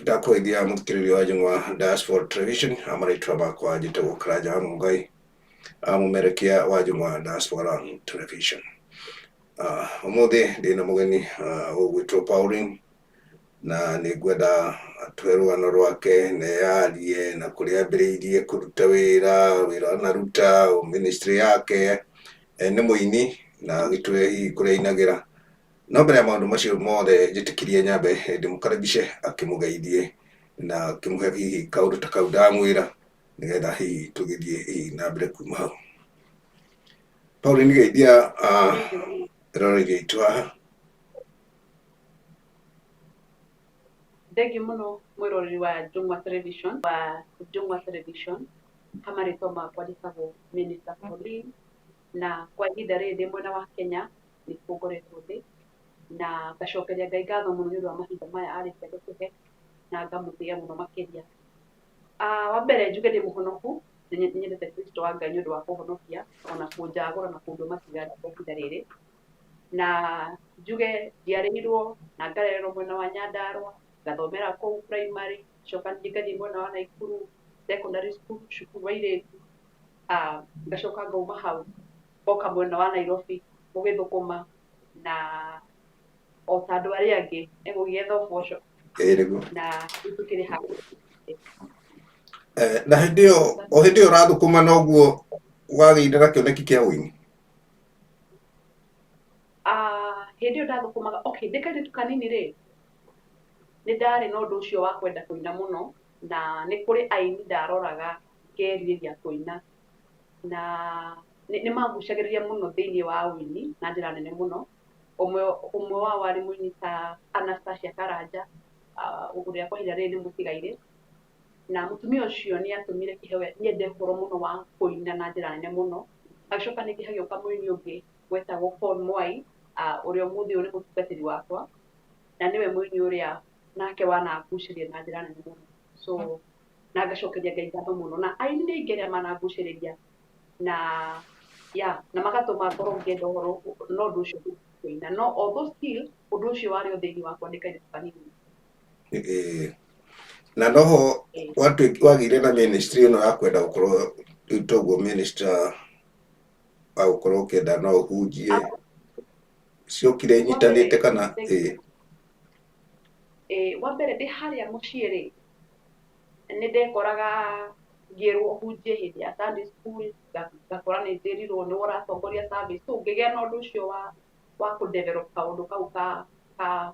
Ndakũgeithia mũthikĩrĩria wa Njũng'wa Diaspora Television, marĩtwa makwa njĩtagwo Karanja wa Mũngai, mũmerekia wa Njũng'wa Diaspora Television. Ũmũthĩ ndĩna mũgeni ũgwĩtwo Pauline na nĩ ngwenda atũhe rũgano rwake na eyarie na kũrĩa ambĩrĩirie kũruta wĩra, wĩra anaruta, ministry yake, nĩ mũini na agĩtwĩre hihi kũrĩa ainagĩra. No mbere ya maũndũ macio mothe njĩtĩkĩrie nyambe ndĩmũkaribishe akĩmũgeithie na akĩmũhe hihi kaũndũ ta kau ndamwĩra nĩgetha hihi tũgĩthiĩ hihi na mbere kuma hau. Pauline geithia eroreri aitũ haha. Thengiũ mũno mwĩroreri wa Njũng'wa Television, wa Njũng'wa Television, ha marĩtwa makwa njĩtagwo Minister Pauline, na kwa ihinda rĩrĩ ndĩ mwena wa Kenya, nĩkuo ngoretwo ndĩ, na ngacokeria Ngai ngatho mũno nĩ ũndũ wa mahinda maya arĩkia gũtũhe, na ngamũtĩĩa mũno makĩria. Wa mbere njuge ndĩ mũhonoku, nĩ nyendete Kristo wa Ngai nĩ ũndũ wa kũhonokia, ona kũnjagũra na kũndua matigari kwa ihinda rĩrĩ. Na njuge njiarĩirwo na ngarererwo mwena wa Nyandarũa, ngathomera kũu primary, ngacoka ningĩ ngathiĩ mwena wa Naikuru secondary school, cukuru wa airĩtu, ngacoka ngauma hau ngoka mwena wa Nairobi gũgĩthũkũma na o ta andũ arĩa angĩ nĩ gũgĩetha ũboco. Ĩĩ nĩguo. Na rĩu tũkĩrĩ haha. Na hĩndĩ ĩyo, o hĩndĩ ĩyo ũrathũkũma noguo wagĩire na kĩoneki kĩa ũini? Hĩndĩ ĩyo ndathũkũmaga, okay, ndĩ kairĩtu kanini rĩ, nĩ ndarĩ na ũndũ ũcio wa kwenda kũina mũno, na nĩ kũrĩ aini ndaroraga ngerirĩria kũina, na nĩ mangucagĩrĩria mũno thĩiniĩ wa ũini na njĩra nene mũno. Ũmwe, ũmwe wao arĩ mũini ta Anastasia Karanja, ũrĩa kwa ihinda rĩrĩ nĩ mũtigairĩ. Na mũtumia ũcio nĩ atũmire kĩheo nyende ũhoro mũno wa kũina na njĩra nene mũno. Hagĩcoka ningĩ hagĩũka mũini ũngĩ wetagwo Paul Mwai, ũrĩa ũmũthĩ ũyũ nĩ mũtungatĩri wakwa, na nĩwe mũini ũrĩa nake wanangucĩrĩria na njĩra nene mũno. So, na ngacokeria Ngai ngatho mũno. Na aini nĩ aingĩ arĩa manangucĩrĩria na yeah, na magatũma ngorwo ngĩenda ũhoro na ũndũ ũcio kũina. No although still ũndũ ũcio warĩ o thĩinĩ wakwa ndĩ kairĩtu kanini. Ĩĩ. Na noho wagĩire na ministry ĩno ya kwenda gũkorwo rĩu toguo minister wa gũkorwo ũkĩenda no ũhunjie, ciokire inyitanĩte kana ĩĩ? Ĩĩ, wa mbere ndĩ harĩa mũciĩ rĩ, nĩ ndekoraga ngĩrwo hunjie hĩndĩ ya Sunday school, ngakora nĩ njĩrirwo nĩwe ũratongoria service, so ngĩgĩa na ũndũ ũcio wa kũ develop kaũndũ kau ka ka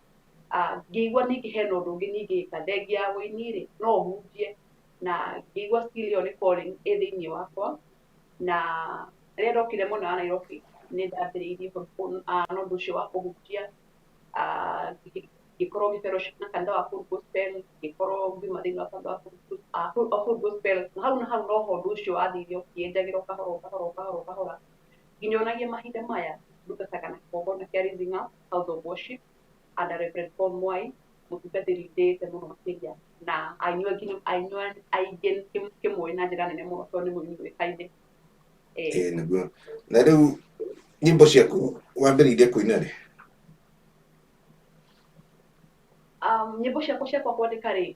ngĩigua ningĩ hena ũndũ ũngĩ ningĩ ingĩka thengia ya ũini rĩ, no hunjie, na ngĩigua still ĩyo nĩ calling ĩ thĩiniĩ wakwa, na rĩrĩa ndokire mwena wa Nairobi nĩ ndambĩrĩirie na ũndũ ũcio wa kũhunjia, ngĩkorwo ngĩ fellowship na kanitha wa Full Gospel, ngĩkorwo ngiuma thĩinĩ wa kanitha wa Full Gospel, na hau na hau noho ũndũ ũcio wathire ũkĩenjagĩra o kahora o kahora o kahora o kahora, nginya onagia mahinda maya ndungataga na kĩgongona kĩa Raising Up House of Worship under Reverend Paul Mwai, mũtungatĩri ndĩĩte mũno makĩria, na aini aingĩ kĩmũĩ na njĩra nene mũno tondũ nĩ mũini ũĩkaine. Ĩĩ nĩguo. Na rĩu nyĩmbo ciaku wambĩrĩirie kũina rĩ? Nyĩmbo ciakwa cia kwandĩka rĩ,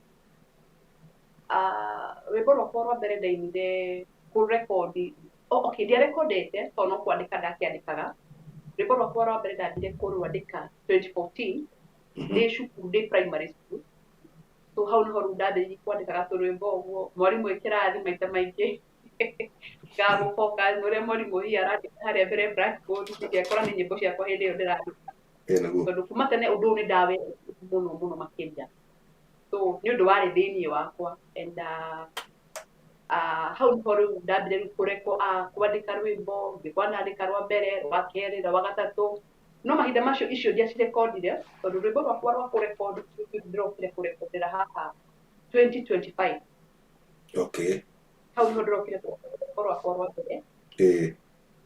rwĩmbo rwakwa rwa mbere ndainire kũrekondi, okay ndiarekondete tondũ no kwandĩka ndakĩandĩkaga. Rwĩmbo rwakwa rwa mbere ndambire kũrwandĩka 2014 ndĩ cukuru ndĩ primary school. So hau nĩho rĩu ndambĩrĩirie kwandĩkaga tũrwĩmbo ũguo, mwarimũ e kĩrathi maita maingĩ ngagũboka ũrĩa mwarimũ hihi arandĩka harĩa mbere blackboard ngekora nĩ nyĩmbo ciakwa hĩndĩ ĩyo ndĩrandĩka. Ĩĩ nĩguo. Tondũ kuma tene ũndũ ũyũ nĩ ndawendete mũno mũno makĩria. So nĩ ũndũ warĩ thĩiniĩ wakwa and hau nĩho rĩu ndambire rĩu kwandĩka rwĩmbo, ngĩkorwo ndandĩka rwa mbere, rwa kerĩ, rwa gatatũ. No mahinda macio icio ndiacirekondire tondũ rwĩmbo rwakwa rwa kũrekondi ndĩrokire kũrekondera haha 2025. Hau nĩho ndĩrokire kũrekodi rwĩmbo rwakwa rwa mbere.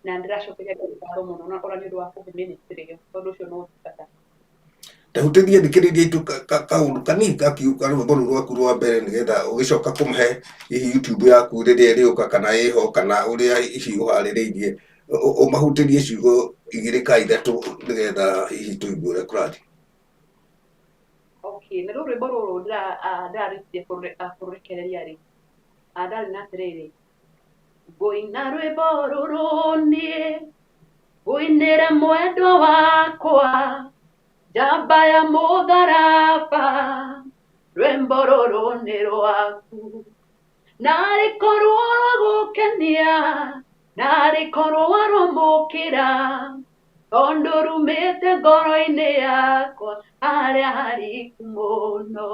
Na ndĩracokeria Ngai ngatho mũno na ona nĩ ũndũ wa kũhe ministry ĩyo tondũ ũcio no ũtungata. Tahutĩrie thikĩrĩria aitũ kaũndũ kanini ka rwĩmbo rũu rwaku rwa mbere nĩgetha ũgĩcoka kũmahe hihi YouTube yaku rĩrĩa ĩrĩũka kana ĩho kana ũrĩa hihi ũharĩrĩirie ũmahutĩrie ciugo igĩrĩ ka ithatũ nĩgetha hihi tũigue ũrĩa kũrathiĩ. Okay. Okay, na rĩu rwĩmbo rũrũ ndĩrarĩkirie kũrũrekereria rĩ, ndarĩ na atĩrĩrĩ, ngũina rwĩmbo rũrũ niĩ, ngũinĩre mwendwa wakwa, njamba ya mũtharaba, rwĩmbo rũrũ nĩ rwaku. Narĩ korwo rwagũkenia, narĩ korwo warwamũkĩra, tondũ rumĩte ngoro-inĩ yakwa harĩa hariku mũno.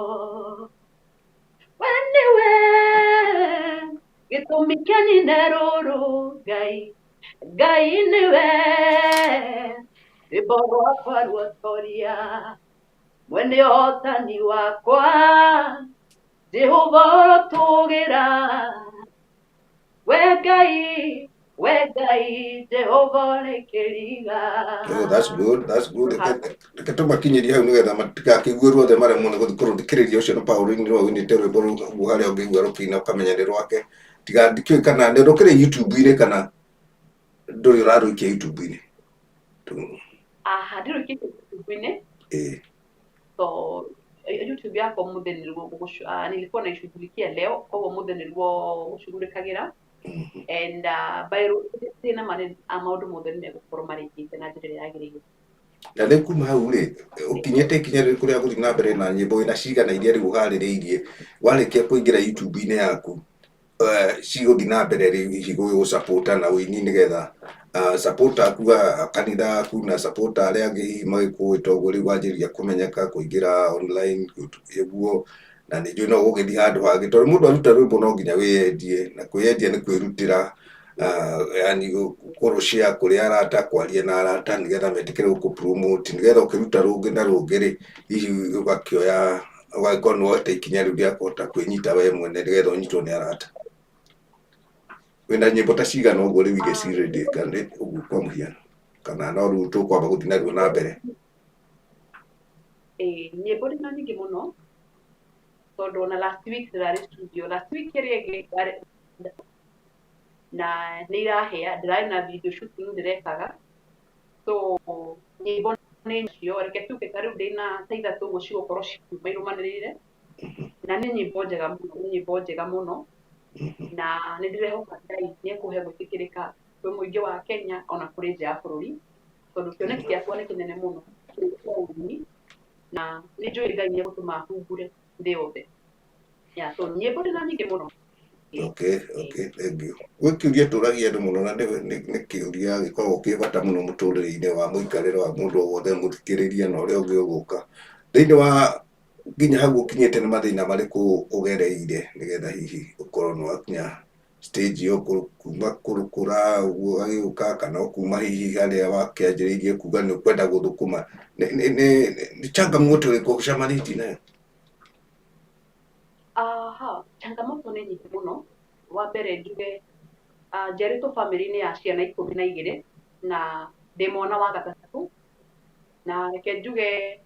We nĩwe gĩtũmi kĩa nyine rũrũ Ngai, Ngai nĩwe rwĩmbo rwakwa ruotoria, mwene ũhotani wakwa, Jehova ũrotũgĩra. We Ngai, we Ngai, Jehova ũrĩ kĩriga. Oh, that's good, that's good. Reke tũmakinyĩrie hau nĩgetha matigakĩigue ruothe maremwo nĩ gũthiĩ kũrũthikĩrĩria. Ũcio nĩ Pauline nĩwe ũinĩte rwĩmbo rũu ũguo harĩa ũngĩigua rũkĩina ũkamenya nĩ rwake. Tiga ndikĩũĩ kana nĩ rũkĩrĩ YouTube-inĩ kana ndũrĩ ũrarũikia YouTube-inĩ. Aha, ndirũikĩtie YouTube-inĩ. So YouTube yakwa ũmũthĩ nĩruo nilikuwa naishughulikia leo, koguo ũmũthĩ nĩruo ngũcughulikagĩra. And by rũciũ na ma maũndũ mothe nĩ megũkorwo marĩkĩte na njĩra ĩrĩa yagĩrĩire. Na rĩu kuma hau rĩ, ũkinyĩte ikinya rĩrĩkũ rĩa gũthiĩ na mbere na nyĩmbo wĩna cigana iria rĩu ũharĩrĩirie warĩkia kũingĩra YouTube-inĩ yaku, cigũthiĩ na mbere rĩu hihi gũgĩgũ na ũini nĩgetha support aku a kanitha aku na support arĩa angĩ hihi magĩkũĩ toguo rĩu wanjĩrĩria kũmenyeka kũingĩra online ũguo, na nĩ njũĩ no ũgũgĩthiĩ handũ hangĩ tondũ mũndũ aruta rwĩmbo no nginya wĩyendie, na kwĩyendia nĩ kwĩrutĩra, yani kũrũ share kũrĩ arata, kwaria na arata nĩgetha metĩkĩre gũkũ promote nĩgetha ũkĩruta rũngĩ na rũngĩ rĩ, hihi ũgakĩoya ũgagĩkorwo nĩ woete ikinya rĩu rĩa kũhota kwĩnyita we mwene nĩgetha ũnyitwo nĩ arata. Wĩna nyĩmbo ta cigana ũguo rĩu iria ci ready kana ũguo kwa mũhiano, kana no rĩu tũkwamba gũthiĩ naruo na mbere? Ĩĩ, nyĩmbo ndĩna nyingĩ mũno tondũ ona last week ndĩrarĩ studio, last week ĩrĩa ĩngĩ na nĩ irahĩa, ndĩrarĩ na video shooting ndĩrekaga. So nyĩmbo nĩ cio, reke tuge ta rĩu ndĩna ta 3 ũguo cigũkorwo cikiuma irũmanĩrĩire, na nĩ nyĩmbo njega mũno, nĩ nyĩmbo njega mũno, na nĩ ndĩrehoka Ngai nĩ ekũhe gwĩtĩkĩrĩka kwĩ mũingĩ wa Kenya ona kũrĩ nja ya bũrũri, tondũ kĩoneki gĩakwa nĩ kĩnene mũno kĩa ũini, na nĩ njũĩ Ngai nĩ egũtũma hungure thĩ yothe. Yeah, so nyĩmbo ndĩna nyingĩ mũno. Okay, thank you. Gwĩ kĩũria tũragia andũ mũno na nĩ kĩũria gĩkoragwo kĩ bata mũno mũtũrĩre-inĩ wa mũikarĩre wa mũndũ o wothe mũthikĩrĩria na ũrĩa ũngĩ ũgũka. Thĩinĩ wa nginya hau ũkinyĩte nĩ mathĩna marĩkũ ũgereire nĩgetha hihi ũkorwo nĩ wakinya stage ĩyo kuma kũrũkũra ũguo ũgagĩũka, kana kuma hihi harĩa wakĩanjĩrĩirie kuga nĩ ũkwenda gũthũkũma, nĩ changamoto ĩrĩkũ ũcemanĩtie nayo? Aha, changamoto nĩ nyingĩ mũno. Wa mbere njuge, njiarĩtwo bamĩrĩ-inĩ ya ciana 12 na ndĩ mwana wa gatatũ, na reke njuge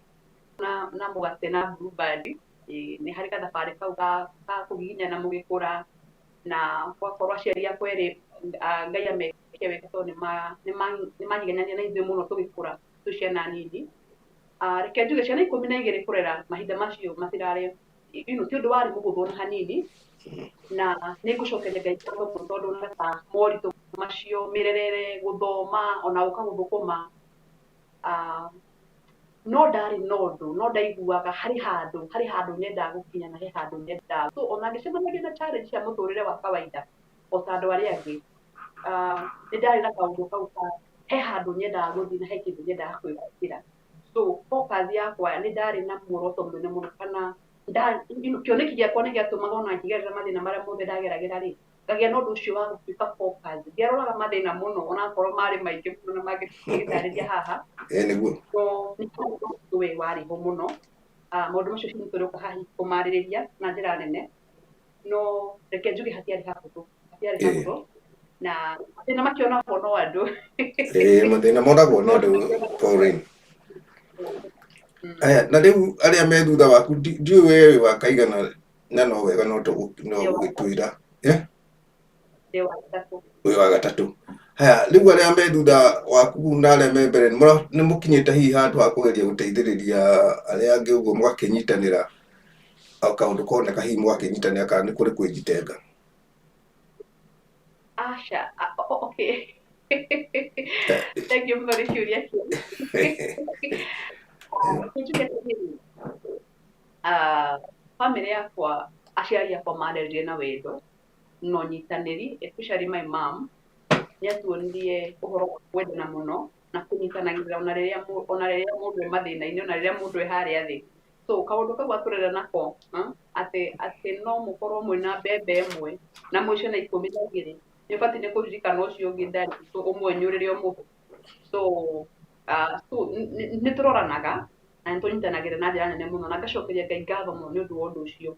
na mũgate na Blue Band, nĩ harĩ gathabarĩ kau ga kũgiginyana mũgĩkũra, na gwakorwo aciari akwa erĩ, Ngai ameke wega tondũ nĩ manyiganania na ithuĩ mũno tũgĩkũra twĩ ciana nini. Reke njuge ciana 12 kũrera mahinda macio matirarĩ ti ũndũ warĩ mũhũthũ ona hanini, na nĩ ngũcokeria Ngai ngatho mũno tondũ na moritũ macio, mĩrerere, gũthoma ona gũka gũthũkũma, no ndarĩ na ũndũ, no ndaiguaga harĩ handũ nyendaga gũkinya na he handũ nyendaga. So ona ngĩcemanagia na challenge cia mũtũrĩre wa kawaida o ta andũ arĩa angĩ, nĩ ndarĩ na kaũndũ kau ka he handũ nyendaga gũthiĩ na he kĩndũ nyendaga kwĩgwatĩra. So focus yakwa nĩ ndarĩ na muoroto mũnene mũno, kana kĩoneki gĩakwa nĩ gĩatũmaga ona ngĩgerera mathĩna marĩa mothe ndageragĩra rĩ, ngagĩa na ũndũ ũcio wa gũtuĩka focus. Ndiaroraga mathĩna mũno onakorwo marĩ maingĩ mũno na mangĩ tũngĩtarĩria haha. Ĩĩ nĩguo. So nĩ ũndũ we warĩ ho mũno. Maũndũ macio hihi tũrĩũka haha hihi kũmarĩrĩria na njĩra nene, no reke njuge hatiarĩ hahũthũ, hatiarĩ hahũthũ, na mathĩna makĩonagwo no andũ. Ĩĩ, mathĩna monagwo nĩ andũ, Pauline. Aya, na rĩu arĩa me thutha waku, ndiũĩ we wĩ wa kaigana, na no wega no gũgĩtwĩra. Ndĩ wa gatatũ. Wĩ wa gatatũ. Haya, rĩu arĩa me thutha waku na arĩa me mbere nĩ mũkinyĩte hihi handũ ha kũgeria gũteithĩrĩria arĩa angĩ ũguo mũgakĩnyitanĩra o kaũndũ koneka hihi mũgakĩnyitanĩra kana nĩ kũrĩ kwĩjitenga? Aca, okay. Thank you mũno nĩ kĩũria kĩu. Njuge atĩrĩrĩ, bamĩrĩ yakwa, aciari akwa marerire na wendo na ũnyitanĩri, especially my mom, nĩ atuonirie ũhoro wa kwendana mũno na kũnyitanagĩra ona rĩrĩa mũndũ e mathĩna-inĩ, ona rĩrĩa mũndũ e harĩa thĩ. So kaũndũ kau atũrera nako, atĩ no mũkorwo mwĩna mbembe ĩmwe na mwĩ ciana 12, nĩ ũbatiĩ nĩ kũririkana ũcio ũngĩ ndarĩ, so ũmwenyũrĩre ũmũhe. So so nĩ tũroranaga na nĩ tũnyitanagĩra na njĩra nene mũno, na ngacokeria Ngai ngatho mũno nĩ ũndũ wa ũndũ ũcio.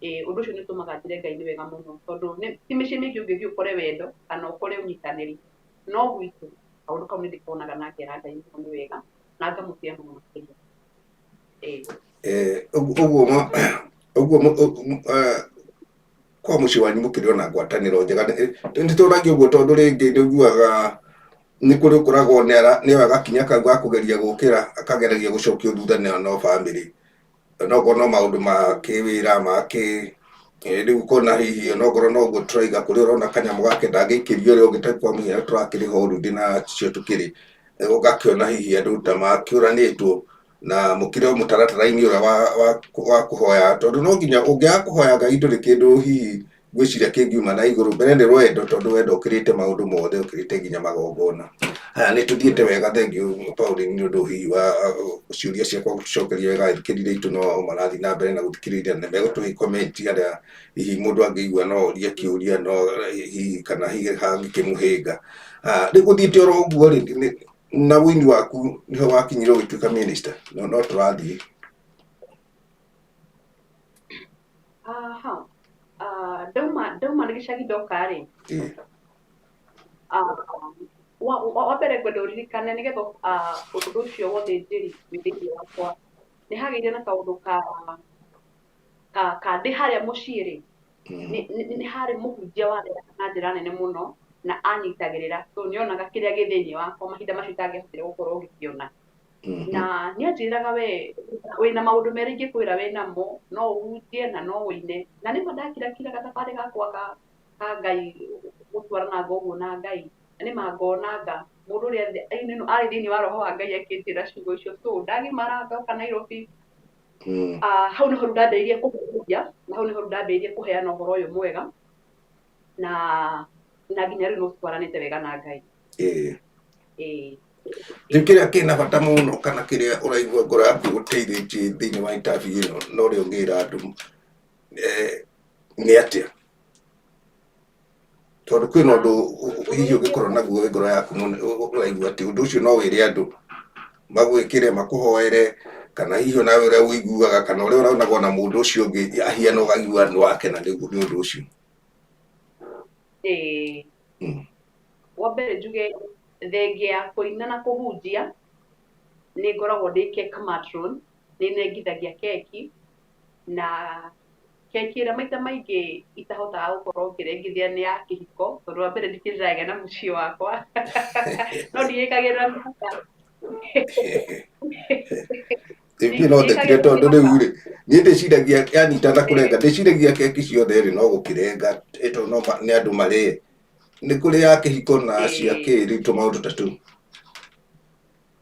Ũndũ ũcio nĩ ũtũmaga njĩre Ngai nĩ wega mũno, tondũ ti mĩciĩ mĩingĩ ũngĩthiĩ ũkore wendo kana ũkore ũnyitanĩri, no gwitũ kaũndũ kau nĩ ndĩkonaga na ngera Ngai mũno nĩ wega na ngamũtĩa mũno makĩria. Ũguo ũguo kwa mũciĩ wanyu mũkĩrĩ ona ngwatanĩro njega. Nĩ tũragia ũguo tondũ rĩngĩ nĩ ũiguaga nĩ kũrĩ ũkoragwo nĩoya gakinya kau ga kũgeria gũkĩra akageragia gũcokio thutha no bamĩrĩ, onokorwo no maũndũ ma kĩwĩra ma kĩ rĩu ũkona hihi onokorwo no ũguo tũraiga kũrĩa ũrona kanyamũ gake ndangĩikĩria ũrĩa ũngĩ ta kwa mũhiano tũrakĩrĩ horundi na cio tũkĩrĩ, ũgakĩona hihi andũ ta makĩũranĩtwo na mũkĩrĩ o mũtaratara-inĩ ũrĩa wa kũhoya, tondũ no nginya ũngĩaga kũhoya Ngai ndũrĩ kĩndũ hihi ngwĩciria kĩngiuma na igũrũ. Mbere nĩ rwendo, tondũ wendo ũkĩrĩte maũndũ mothe, ũkĩrĩte nginya magongona. Haya, nĩ tũthiĩte wega, thengiũ Pauline nĩ ũndũ hihi wa ciũria ciakwa gũtũcokeria wega. Athikĩrĩria aitũ no marathiĩ na mbere na gũthikĩrĩria na megũtũhe comment harĩa hihi mũndũ angĩigua no orie kĩũria, no hihi kana hihi hangĩkĩmũhĩnga. Rĩu gũthiĩte oro ũguo rĩ, na ũini waku nĩho wakinyire ũgĩtuĩka minister, no tũrathiĩ. Aha. Ndauma nĩ gĩcagi ndoka rĩ, wa mbere ngwenda ũririkane nĩgetha ũndũ ũcio wa ũthĩnjĩri wĩ thĩinĩ wakwa, nĩ hagĩire na kaũndũ ka ndĩ harĩa mũciĩ rĩ, nĩ harĩ mũhunjia wareraga na njĩra nene mũno na anyitagĩrĩra, so nĩ onaga kĩrĩa gĩ thĩinĩ wakwa mahinda macio itangĩahotire gũkorwo ngĩkĩona. Na nĩ anjĩraga we wĩna maũndũ merĩ ingĩkwĩra wĩnamo, no ũhunjie na no ũine. Na nĩma ndakirakira gathabarĩ gakwa ka Ngai gũtwarana ũguo na Ngai, na nĩma ngonanga mũndũ ũrĩa arĩ thĩinĩ wa roho wa Ngai akĩnjĩra ciugo icio. So ndagimara ndoka Nairobi, hau nĩho rĩu ndambĩrĩirie kũhunjia, na hau nĩho rĩu ndambĩrĩirie kũheana ũhoro ũyũ mwega, na nginya rĩu no tũtwaranĩte wega na Ngai. Rĩu kĩrĩa kĩna bata mũno kana kĩrĩa ũraigua ngoro yaku ĩgũteithĩtie thĩinĩ wa interview ĩno na ũrĩa ũngĩra andũ nĩ atĩa? Tondũ kwĩna ũndũ hihi ũngĩkorwo naguo wĩ ngoro yaku ũraigua atĩ ũndũ ũcio no wĩre andũ magwĩkĩre, makũhoere, kana hihi onawe ũrĩa ũiguaga kana ũrĩa ũronaga ona mũndũ ũcio ũngĩ ahiana ũkaigua nĩ wakena nĩ ũndũ ũcio. Wa mbere njuge thengia ya kũina na kũhunjia, nĩ ngoragwo ndĩ cake matron, nĩ nengithagia keki, na keki ĩrĩa maita maingĩ itahotaga gũkorwo ngĩrengithia nĩ ya kĩhiko, tondũ wa mbere ndikĩrĩ ndĩragĩa na mũciĩ wakwa, no ndigĩkagĩrĩra mĩhaka. Niĩ no thekire tondũ rĩu rĩ, niĩ ndĩciragia yanyita na kũrenga, ndĩciragia keki ciothe rĩ no gũkĩrenga tondũ no nĩ andũ marĩe. Nĩ kũrĩ ya kĩhiko na cia kĩ rĩu tũmaũndũ ta tũu.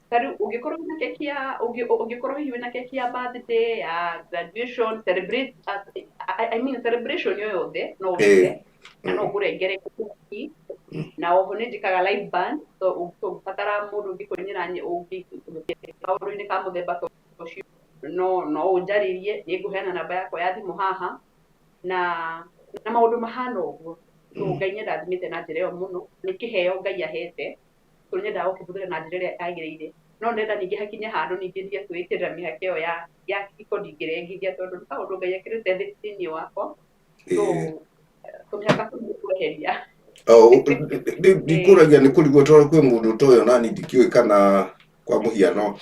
Ta rĩu ũngĩkorwo wĩna keki ya ũngĩkorwo hihi wĩna keki ya birthday, ya graduation, celebrate, I mean celebration yo yothe no ũruge na no ngũrengere keki, na oho nĩ njĩkaga live band, so ũngĩbatara mũndũ ũngĩkũinĩra kaũndũ-inĩ ka mũthemba ta ũcio, no ũnjarĩrie, nĩ ngũheana namba yakwa ya thimũ haha, na maũndũ mahana ũguo. So Ngai nĩ andathimĩte na njĩra ĩyo mũno, nĩ kĩheo Ngai ahete, so nyendaga gũkĩhũthĩra na njĩra ĩrĩa yagĩrĩire. No ndĩrenda ningĩ hakinye handũ ningĩ ndige kwĩĩkĩrĩra mĩhaka ĩyo ya kĩhiko ndingĩrengithia, tondũ nĩ kaũndũ Ngai ekĩrĩte thĩinĩ wakwa, so tũmĩhaka tũu nĩ kweheria. Ndikũragia nĩ kũrigwo tondũ kwĩ mũndũ ũtoĩ ona niĩ ndikĩũĩ kana kwa mũhiano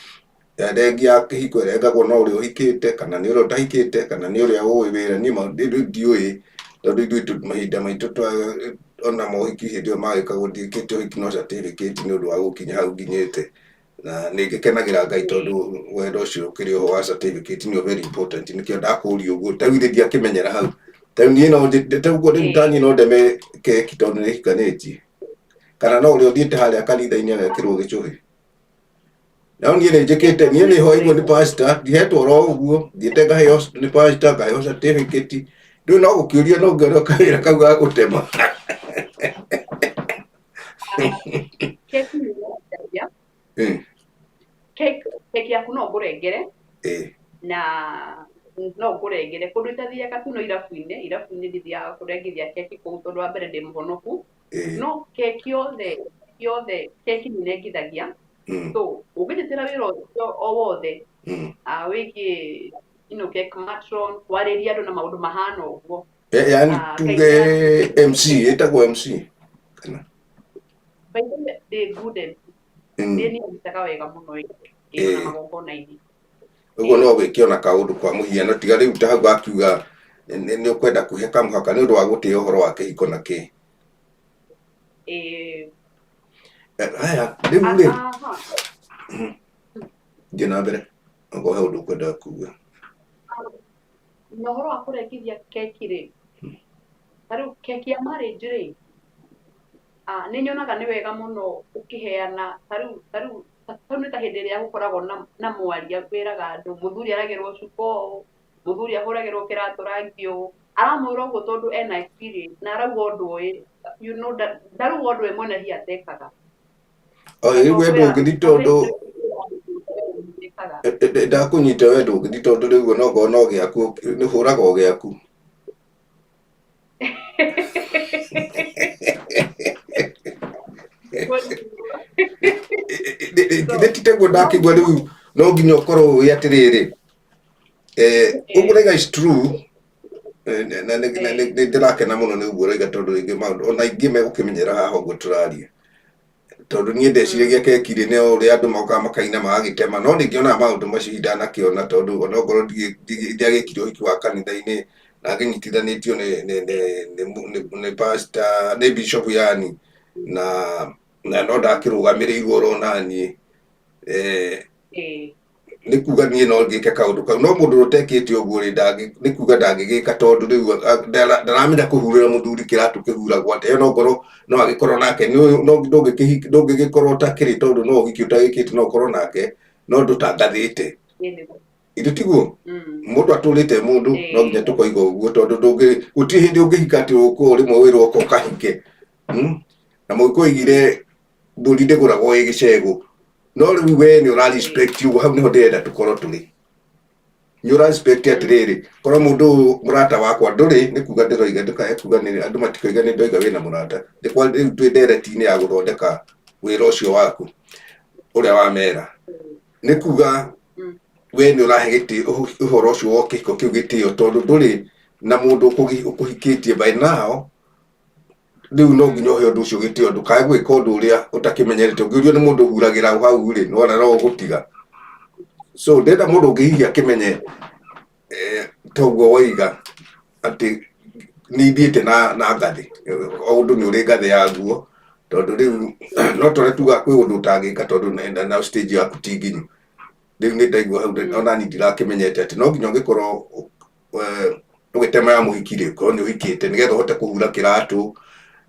thengia ya kĩhiko ĩrengagwo no ũrĩa ũhikĩte kana nĩ ũrĩa ũtahikĩte kana nĩ ũrĩa ũĩ wĩra. Niĩ maũndũ ndiũĩ tondũ ithuĩ mahinda maitũ Ona mohiki hĩndĩ ĩyo magĩkagwo ndiĩkĩte ũhiki no certificate nĩ ũndũ wa gũkinya hau nginyĩte. Na nĩ ngĩkenagĩra Ngai tondũ wendo ũcio ũkĩrĩ oho wa certificate nĩ very important. Nĩkĩo ndakũria ũguo, ta rĩu ithe ndiakĩmenyera hau. Ta rĩu niĩ no ta ũguo rĩu ta niĩ no ndeme keki tondũ nĩ hikanĩtie. Kana no ũrĩa ũthiĩte harĩa kanitha-inĩ agekĩrwo gĩcũhĩ. No niĩ nĩ njĩkĩte, niĩ nĩ hoirwo nĩ pastor, ndihetwo oro ũguo, thiĩte ngaheo nĩ pastor, ngaheo certificate. Rĩu no gũkĩũria no ngĩone kawĩra kau ga gũtema. Keki nĩ yendagia. Keki yaku no ngũrengere na no ngũrengere kũndũ itathiaga tu no irabu-inĩ, irabu-inĩ ndithiaga kũrengithia keki kũu tondũ wa mbere ndĩ mũhonoku. No keki yothe yothe keki nĩ nengithagia. So ũngĩnjĩtĩra wĩra ũcio o wothe wĩgiĩ cake matron, kwarĩria andũ na maũndũ mahana ũguo. Yaani tuge MC, ĩtagwo MC kana? By the way, ndĩ good MC. Nĩ niĩ ndutaga wega mũno ĩ ona magongona-inĩ. Ũguo no wĩke ona kaũndũ kwa mũhiano tiga rĩu ta hau wakiuga nĩ ũkwenda kũhe kamũhaka nĩ ũndũ wa gũtĩĩa ũhoro wa kĩhiko na kĩ. Haya, rĩu rĩ, thiĩ na mbere okorwo he ũndũ ũkwendaga kuga. Na ũhoro wa kũrengithia keki rĩ, ta rĩu keki ya marriage rĩ, nĩ nyonaga nĩ wega mũno ũkĩheana, ta rĩu ta rĩu ta rĩu nĩ ta hĩndĩ ĩrĩa gũkoragwo na mwaria wĩraga andũ mũthuri aragĩrwo cuka ũũ, mũthuri ahũragĩrwo kĩratũ rangi ũũ, aramwĩra ũguo tondũ ena experience na arauga ũndũ ũĩ, ndarauga ũndũ we mwene hihi atekaga. O rĩu we ndũngĩthi tondũ ndakũnyita we ndũngĩthi tondũ rĩu onokorwo no gĩaku nĩ ũhũraga o gĩaku. Githĩ ti taguo ndakĩigua rĩu no nginya ũkorwo ũĩ atĩrĩrĩ, ũguo ũrauga is true, na nĩ ndĩrakena mũno nĩ ũguo ũroiga tondũ rĩngĩ maũndũ ona aingĩ megũkĩmenyera haha ũguo tũraria. Tondũ niĩ ndeciragia keki rĩ nĩ ũrĩa andũ mokaga makaina magagĩtema, no nĩ ngĩonaga maũndũ macio indanakĩona tondũ onokorwo ndiagĩkire ũhiki wa kanitha-inĩ na ngĩnyitithanĩtio nĩ pastor, nĩ bishop yani, na no ndakĩrũgamĩrĩirwo oro naniĩ. Nĩ kuga niĩ no ngĩke kaũndũ kau, no mũndũ ũrĩa ũtekĩte ũguo rĩ, nĩ kuga ndangĩgĩka tondũ rĩu ndaramenya kũhurĩra mũthuri kĩratũ kĩhuragwo atĩa, no ngorwo no agĩkorwo nake ndũngĩgĩkorwo ũtakĩrĩ tondũ no ũhiki ũtagĩkĩte no ũkorwo nake no ndũtangathĩte. Githĩ tiguo? Mũndũ atũrĩte mũndũ no nginya tũkoiga ũguo tondũ ndũngĩ gũtirĩ hĩndĩ ũngĩhika atĩ ũkũ rĩmwe wĩrwo ũka ũkahike. Na mũgĩkũyũ oigire mbũri ndĩgũragwo ĩ gĩcegũ. No rĩu we nĩ ũra respect ũguo, hau nĩho ndĩrenda tũkorwo tũrĩ. Nĩ ũra respect atĩrĩrĩ, korwo mũndũ ũyũ mũrata wakwa ndũrĩ, nĩ kuga ndĩroiga ndũkae kuga nĩ andũ matikoiga nĩ ndoiga wĩna mũrata. Nĩ kwa rĩu twĩ ndereti-inĩ ya gũthondeka wĩra ũcio waku ũrĩa wamera. Nĩ kuga we nĩ ũrahe gĩtĩo ũhoro ũcio wa kĩhiko kĩu gĩtĩo tondũ ndũrĩ na mũndũ ũkũhikĩtie by now. Rĩu no nginya ũhe ũndũ ũcio gĩtĩo ndũkae gwĩka ũndũ ũrĩa ũtakĩmenyerete. Ũngĩũrio nĩ mũndũ ũhuragĩra hau rĩ, nĩwona no ũgũtiga. So ndĩrenda mũndũ ũngĩ hihi akĩmenye toguo waiga atĩ nĩ ithiĩte na ngathĩ, o ũndũ nĩ ũrĩ ngathĩ yaguo, tondũ rĩu no ta ũrĩa tugaga kwĩ ũndũ ũtangĩka tondũ na stage yaku ti nginyu. Rĩu nĩ ndaigua hau ona niĩ ndirakĩmenyete atĩ no nginya ũgĩkorwo ũgĩtema ya mũhiki rĩ, ũkorwo nĩ ũhikĩte nĩgetha ũhote kũhura kĩratũ,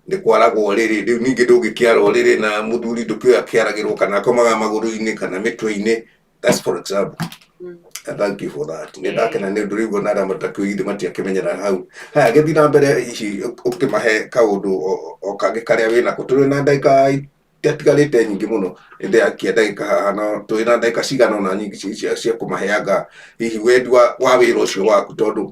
nĩ kwaragwo ũrĩrĩ, rĩu ningĩ ndũngĩkĩara ũrĩrĩ na mũthuri ndũkĩũĩ akĩaragĩrwo kana akomaga magũrũ-inĩ kana mĩtwe-inĩ, that's for example. And thank you for that. Nĩ ndakena nĩ ũndũ rĩu ona arĩa matakĩũĩ githĩ matiakĩmenyera hau. Haya, gĩthiĩ na mbere hihi ũkĩmahe kaũndũ o kangĩ karĩa wĩnako. Tũrĩ na ndagĩka itiatigarĩte nyingĩ mũno ndĩrakia ndagĩka haha no tũrĩ na ndagĩka cigana ũna nyingĩ cia kũmaheanga hihi wendi wa wĩra ũcio waku tondũ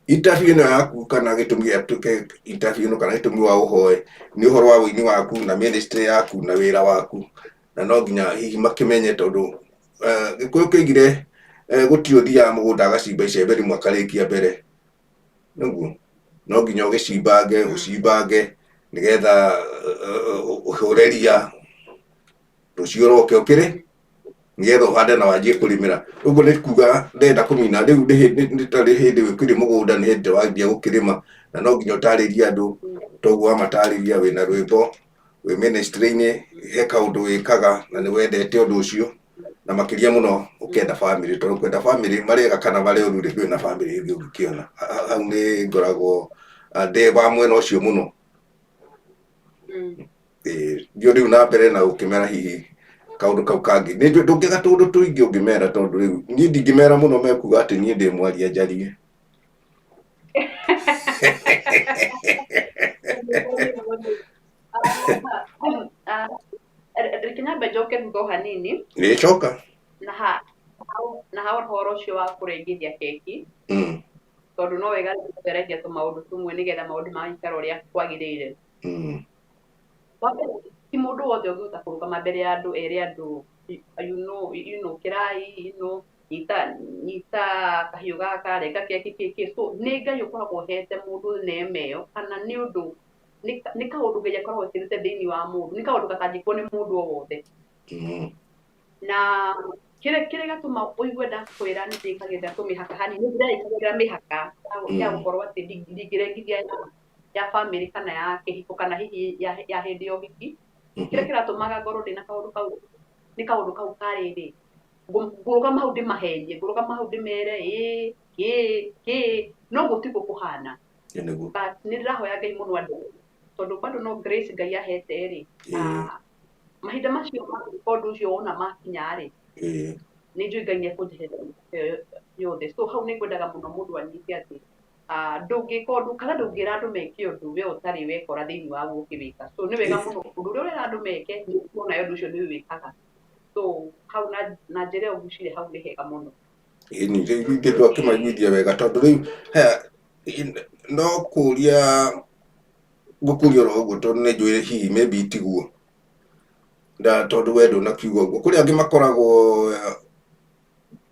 interview ĩno yaku kana gĩtũmi gĩa tuke interview ĩno kana gĩtũmi wa ũhoe nĩ ũhoro wa ũini waku na ministry yaku na wĩra waku na no nginya hihi makĩmenye tondũ Gĩkũyũ kĩoigire gũtirĩ ũthiaga mũgũnda agacimba icembe rĩmwe akarĩkia mbere. Nĩguo, no nginya ũgĩcimbange ũcimbange nĩgetha ũhũre ria, rũciũ ũroke ũkĩrĩ Nĩgetha ũhande na wanjie kũrĩmĩra. Ũguo nĩ kuga ndĩrenda kũmina rĩu nĩ tarĩ hĩndĩ wĩkĩire mũgũnda, nĩ hĩndĩ wanjia gũkĩrĩma, na no nginya ũtarĩrie andũ. Toguo wamatarĩria wĩna rwĩmbo, wĩ ministry-inĩ, he kaũndũ wĩkaga na nĩ wendete ũndũ ũcio, na makĩria mũno ũkenda bamĩrĩ, tondũ kwenda bamĩrĩ marĩ ega kana marĩ oru rĩ, ndũrĩ na bamĩrĩ ĩngĩ ũngĩkĩona. Hau nĩ ngoragwo ndĩ wa mwena ũcio mũno. Ĩĩ, ndiũ rĩu na mbere na gũkĩmera hihi kaũndũ kau kangĩ. Nĩ njũĩ ndũngĩaga tũũndũ tũingĩ ũngĩmera, tondũ rĩu niĩ ndingĩmera mũno mekuga atĩ niĩ ndĩ mwaria njarie. Reke nyambe njoke thutha o hanini. Ĩĩ coka. Na ha ũhoro ũcio wa kũrengithia keki, tondũ no wega gũtheremia tũmaũndũ tũmwe nĩgetha maũndũ magaikara ũrĩa kwagĩrĩire. Wa mbere, ti mũndũ wothe ũngĩhota kũrũgama mbere ya andũ ere andũ, "Kĩrai, nyita nyita kahiũ gaka, renga keki kĩ." So nĩ Ngai ũkoragwo ũhete mũndũ neema ĩyo, kana nĩ ũndũ nĩ kaũndũ Ngai akoragwo ekĩrĩte thĩinĩ wa mũndũ, nĩ kaũndũ gatangĩkwo nĩ mũndũ o wothe. Na kĩrĩa gĩatũma ũigue ndakwĩra nĩ ndĩkagĩrĩra tũmĩhaka hanini, nĩ ndĩreĩkagĩrĩra mĩhaka ya gũkorwo atĩ ndingĩrengithia ya bamĩrĩ kana ya kĩhiko kana hihi ya hĩndĩ ya ũhiki. Kĩrĩa kĩratũmaga ngorwo ndĩna kaũndũ kau nĩ kaũndũ kau ka rĩrĩ, ngũrũgama hau ndĩmahenie, ngũrũgama hau ndĩmere ĩĩ kĩ kĩ, no ũguo tiguo kũhana. Ĩ nĩguo. But nĩ ndĩrahoya Ngai mũno andeithie, tondũ bado no grace Ngai ahete rĩ, mahinda macio ma gwĩka ũndũ ũcio wona makinya rĩ, nĩ njũĩ Ngai nĩ ekũnjehereria mĩhaka ĩyo yothe. So hau nĩ ngwendaga mũno mũndũ anyite atĩ ndũngĩka ũndũ kana ndũngĩra andũ meke ũndũ we ũtarĩ wekora thĩinĩ waguo ũkĩwĩka. So nĩ wega mũno ũndũ ũrĩa ũrera andũ meke nĩ ũkorwo nawe ũndũ ũcio nĩ ũwĩkaga. So hau na njĩra ĩyo ngwĩciria hau nĩ hega mũno. Ĩni rĩu ithuĩ twakĩmaiguithia wega, tondũ rĩu haya no kũria ngũkũria oro ũguo, tondũ nĩ njũĩ hihi maybe tiguo na tondũ we ndũnakiuga ũguo. Kũrĩ angĩ makoragwo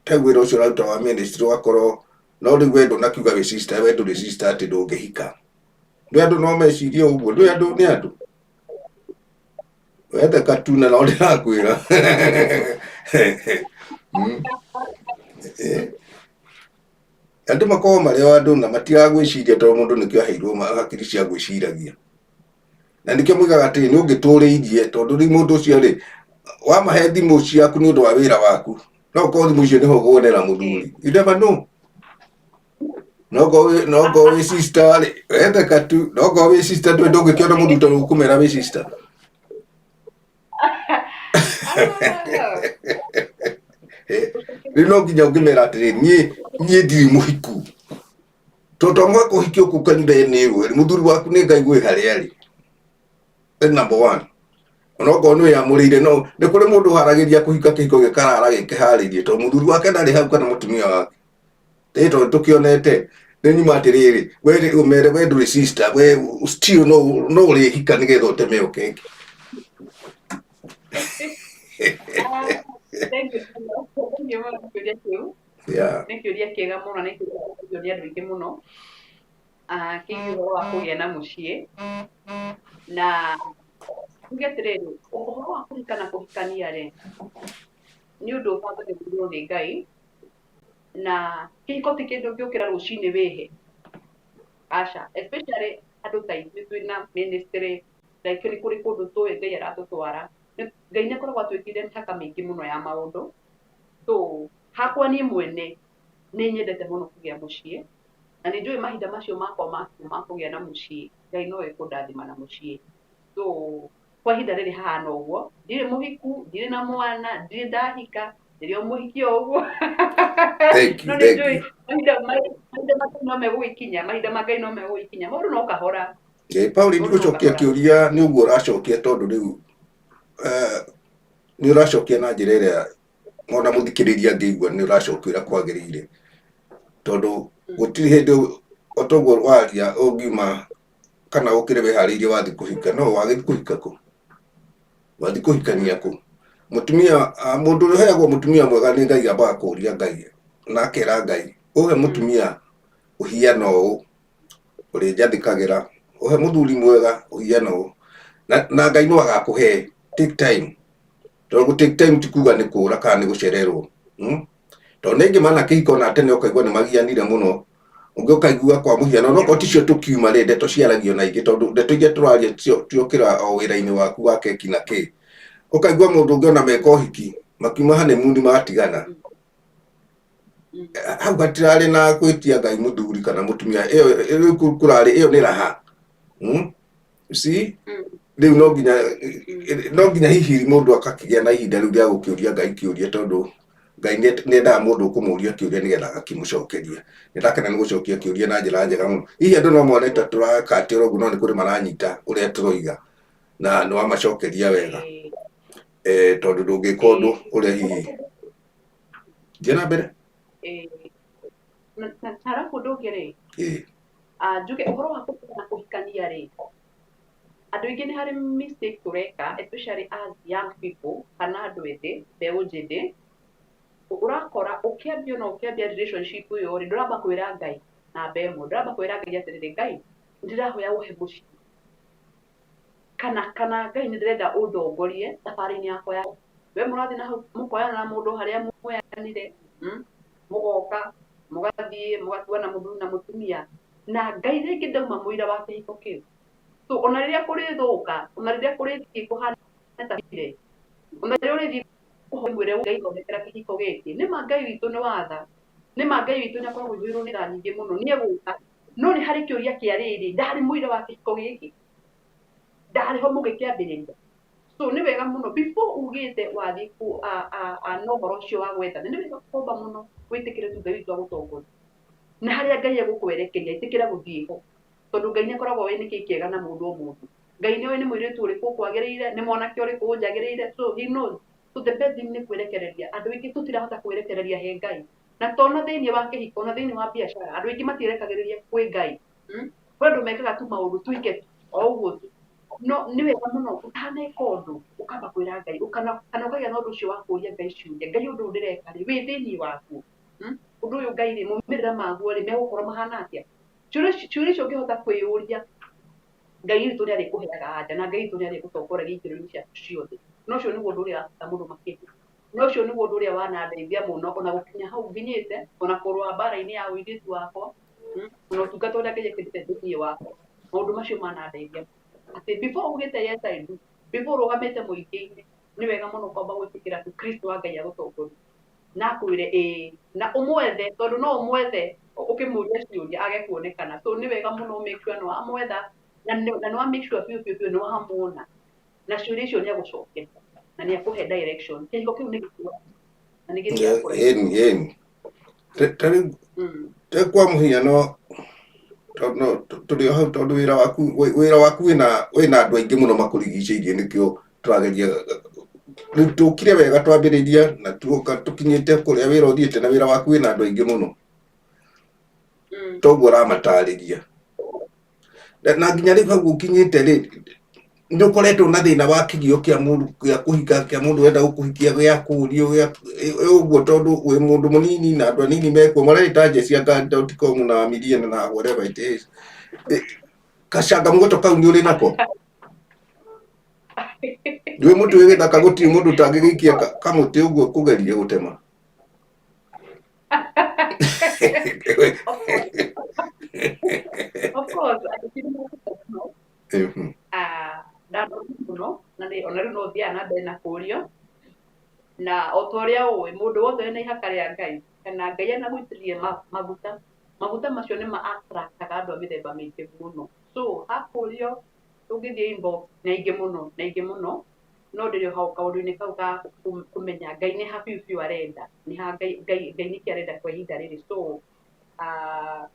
ta wĩra ũcio ũraruta wa ministry ũgakorwo, no rĩu we ndũnakiuga wĩ sister, we ndũrĩ sister atĩ ndũngĩhika. Nĩ andũ no mecirie ũguo, nĩ andũ nĩ andũ wetheka tu na no ndĩrakwĩra. Andũ makoragwo marĩ o andũ na matiragwĩciria, tondũ mũndũ nĩkĩo aheirwo hakiri cia gwĩciragia, na nĩkĩo moigaga atĩrĩ, nĩ ũngĩtũrĩirie, tondũ rĩu mũndũ ũcio rĩ, wamahe thimũ ciaku nĩ ũndũ wa wĩra waku, no ũkorwo thimũ icio nĩho ũkuonera mũthuri. You never know. No ngorwo wĩ sister rĩ, wetheka tu, no ngorwo wĩ sister ndũĩ ndũngĩkĩona mũthuri tondũ ũkũmera wĩ sister. Rĩu no nginya ũngĩmera atĩrĩ, niĩ ndirĩ mũhiku, tondũ to mũhaka ũhiki ũkũ kanitha-inĩ ĩrwo mũthuri waku nĩ Ngai gwĩ harĩa arĩ. That number one. Onokorwo nĩ wĩyamũrĩire, no nĩ kũrĩ mũndũ ũharagĩria kũhika kĩhiko gĩkarara gĩkĩharĩirie tondũ mũthuri wake ndarĩ hau kana mũtumia wake. Ĩ tondũ tũkĩonete nĩ nyuma atĩrĩrĩ, we ũmere we ndũrĩ sister, we still no ũrĩhika nĩgetha ũteme ĩyo keki. Thank you mũno. Thank you mũno nĩ kĩũria kĩu. Nĩ kĩũria kĩega mũno, nĩ kĩũria kĩũrio nĩ andũ aingĩ mũno. Kĩgiĩ ũhoro wa kũgĩa na mũciĩ. Na tuge atĩrĩrĩ, ũhoro wa kũhika na kũhikania rĩ, nĩ ũndũ ũbangagĩrĩrwo nĩ Ngai, na kĩhiko ti kĩndũ ũngĩũkĩra rũcinĩ wĩhe. Aca, especially andũ ta ithuĩ twĩna ministry, like nĩ kũrĩ kũndũ tũĩ Ngai aratũtwara. Ngai nĩ akoragwo atwĩkĩrĩire mĩhaka mĩingĩ mũno ya maũndũ. So hakwa niĩ mwene nĩ nyendete mũno kũgĩa mũciĩ, na nĩ njũĩ mahinda macio makwa ma kũgĩa na mũciĩ, Ngai no ekũndathima na mũciĩ. So kwa ihinda rĩrĩ hahana ũguo, ndirĩ mũhiku, ndirĩ na mwana, ndirĩ ndahika, ndĩrĩ o mũhiki o ũguo. Thank you, No nĩ thank njũĩ you. mahinda ma Ngai no megũgĩkinya, mahinda ma Ngai no megũgĩkinya, maũndũ no kahora. Pauline, Maũndũ no gũcokia kahora. Kĩũria nĩ ũguo ũracokia, tondũ rĩu nĩ ũracokia na njĩra ĩrĩa ona mũthikĩrĩria angĩigua nĩ ũracokia ũrĩa kwagĩrĩire, tondũ gũtirĩ hĩndĩ o toguo waria ũngiuma kana ũkĩre wĩharĩirie wathiĩ kũhika. No wagĩthiĩ kũhika kũ, wathiĩ kũhikania kũ? Mũtumia, mũndũ ũrĩa ũheagwo mũtumia mwega nĩ Ngai ambaga kũria Ngai na akera Ngai, "Ũhe mũtumia ũhiana ũũ, ũrĩnjathĩkagĩra, ũhe mũthuri mwega ũhiana ũũ," na Ngai no agakũhe. Take time. Tondũ gũ take time ti kuga nĩ kũra kana nĩ gũcererwo. Tondũ nĩ aingĩ manakĩhika ona tene ũkaigua nĩ magianire mũno. Ũngĩ ũkaigua kwa mũhiano no korwo ticio tũkiuma rĩ, ndeto ciaragio na ingĩ tondũ ndeto iria tũraria ciokĩra o wĩra-inĩ waku wa keki na kĩ. Ũkaigua mũndũ ũngĩ ona meka ũhiki makiuma honeymoon matigana. Hau hatirarĩ na gwĩtia Ngai mũthuri kana mũtumia, ĩyo rĩu kũrarĩ ĩyo nĩ raha. You see? Rĩu no nginya hihi mũndũ akakĩgĩa na ihinda rĩu rĩa gũkĩũria Ngai kĩũria, tondũ Ngai nĩ endaga mũndũ ũkũmũria kĩũria nĩgetha agakĩmũcokeria. Nĩ ndakena nĩ gũcokia kĩũria na njĩra njega mũno. Hihi andũ no mone ta tũrakatĩra ũguo, no nĩ kũrĩ maranyita ũrĩa tũroiga na nĩ wamacokeria wega, tondũ ndũngĩka ũndũ ũrĩa hihi. Thiĩ na mbere. Na arabu ũndũ ũngĩ rĩ, njuge ũhoro wa kũhika na kũhikania rĩ, andũ aingĩ nĩ harĩ mistake tũreka, especially as young people kana andũ ethĩ, mbeũ njĩthĩ. Ũrakora ũkĩambia, ona ũkĩambia relationship ĩyo rĩ, ndũramba kwĩra Ngai namba ĩmwe, ndũramba kwĩra Ngai atĩrĩrĩ, "Ngai, nĩndĩrahoya ũhe mũciĩ," kana "Ngai, nĩ ndĩrenda ũndongorie thabarĩ-inĩ yakwa ya we." Mũrathiĩ na hau mũkoyana na mũndũ harĩa muoyanire, Mũgoka mũgathiĩ mũgatuana mũthuri na mũtumia, na Ngai rĩngĩ ndauma mũira wa kĩhiko kĩu. So ona rĩrĩa kũrĩthũka, ona rĩrĩa kũrĩthiĩ kũhana ta kire, ona rĩrĩa ũrĩthiĩ kũhoya mwĩre, "Ngai, thondekera kĩhiko gĩkĩ," nĩ ma Ngai witũ nĩ watha, nĩ ma Ngai witũ nĩ akoragwo aihũirwo nĩ tha nyingĩ mũno, nĩ egũka. No nĩ harĩ kĩũria kĩa rĩrĩ, ndarĩ mũira wa kĩhiko gĩkĩ, ndarĩ ho mũgĩkĩambĩrĩria? So nĩ wega mũno before ugĩte wathiĩ na ũhoro ũcio wa gwethana, nĩ wega kwamba mũno wĩtĩkĩre tu Ngai witũ agũtongoria na harĩa Ngai egũkwerekeria. Ĩtĩkĩra gũthiĩ ho, tondũ Ngai nĩ akoragwo oĩ nĩkĩ kĩega na mũndũ o mũndũ. Ngai nĩ oĩ nĩ mũirĩtu ũrĩkũ ũkwagĩrĩire, nĩ mwanake ũrĩkũ ũnjagĩrĩire, so he knows. So the best thing nĩ kwĩrekereria. Andũ aingĩ tũtirahota kwĩrekereria he Ngai, na tona thĩinĩ wa kĩhiko na thĩinĩ wa biacara, andũ aingĩ matiĩrekagĩrĩria kwĩ Ngai. Kwĩ andũ mekaga tu maũndũ tuike tu o ũguo tu. No nĩ wega mũno ũtaneka ũndũ ũkamba kwĩra Ngai, kana ũkagĩa na ũndũ ũcio wa kũria Ngai ciũria: "Ngai, ũndũ ũyũ ndĩreka rĩ, wĩ thĩinĩ waku? Ũndũ ũyũ, Ngai rĩ, maumĩrĩra maguo rĩ, megũkorwo mahana atĩa?" Ciũria icio ũngĩhota kwĩyũria, Ngai witũ nĩ arĩkũheaga anja, na Ngai witũ nĩ arĩgũtongoragia ikĩro-inĩ ciaku ciothe. Na ũcio nĩguo ũndũ ũrĩa wa bata mũno makĩria, na ũcio nĩguo ũndũ ũrĩa wanandeithia mũno ona gũkinya hau nginyĩte, ona kũrũa mbara-inĩ ya ũirĩtu wakwa, Ona ũtungata ũrĩa Ngai ekĩrĩte thĩinĩ wakwa. Maũndũ macio manandeithia atĩ before ugĩte "Yes, I do," before ũrũgamĩte mũingĩ-inĩ, nĩ wega mũno kwamba gwĩtĩkĩra tu Kristo wa Ngai agũtongorie na akwĩre ĩĩ, na ũmwethe, tondũ no ũmwethe ũkĩmũria ciũria age kuonekana. So nĩ wega mũno make sure nĩ wamwetha na nĩ wa make sure biũ biũ biũ nĩ wamuona, na ciũria icio nĩ agũcokeria na nĩ akũhe direction. Kĩhiko kĩu nĩ gĩkũra na nĩ gĩthiaga kũraihu. Ĩni ĩni, ta rĩu ta kwa mũhiano, tondũ tũrĩ o hau, tondũ wĩra waku wĩna andũ aingĩ mũno makũrigicĩirie, nĩkĩo tũrageria rĩu tũkire wega twambĩrĩria na tuoka tũkinyĩte kũrĩa wĩra ũthiĩte, na wĩra waku wĩna andũ aingĩ mũno. Toguo ũramatarĩria na nginya rĩu hau ũkinyĩte rĩ, nĩ ũkoretwo na thĩna wa kĩgio kĩa mũndũ gĩa kũhika, kĩa mũndũ wenda gũkũhikia, gĩa kũrio gĩa ũguo, tondũ wĩ mũndũ mũnini na andũ anini mekuo marerĩta njecia .com na million na whatever it is. Kacangamugoto kau nĩ ũrĩ nako wĩ mũtĩ wĩ gĩthaka, gũtirĩ mũndũ ũtangĩgĩikia kamũtĩ ũguo kũgeria gũtema. Of course, of course, andũ ti nĩmokĩte mũno. Ah, ndanokire mũno na ona rĩu no thiaga na mbere na kũũrio, na o ta ũrĩa ũĩ, mũndũ wothe wĩna ihaka rĩa Ngai kana Ngai anagũitĩrĩria maguta, maguta macio nĩ ma attractaga andũ a mĩthemba mĩingĩ mũno. So hakũrio ũngĩthiĩ inbox nĩ aingĩ mũno, nĩ aingĩ mũno, no ndĩrĩ o hau kaũndũ-inĩ kau ga kũmenya Ngai nĩ ha biũ biũ arenda, nĩ ha Ngai, Ngai, Ngai nĩkĩ arenda kwa ihinda rĩrĩ. So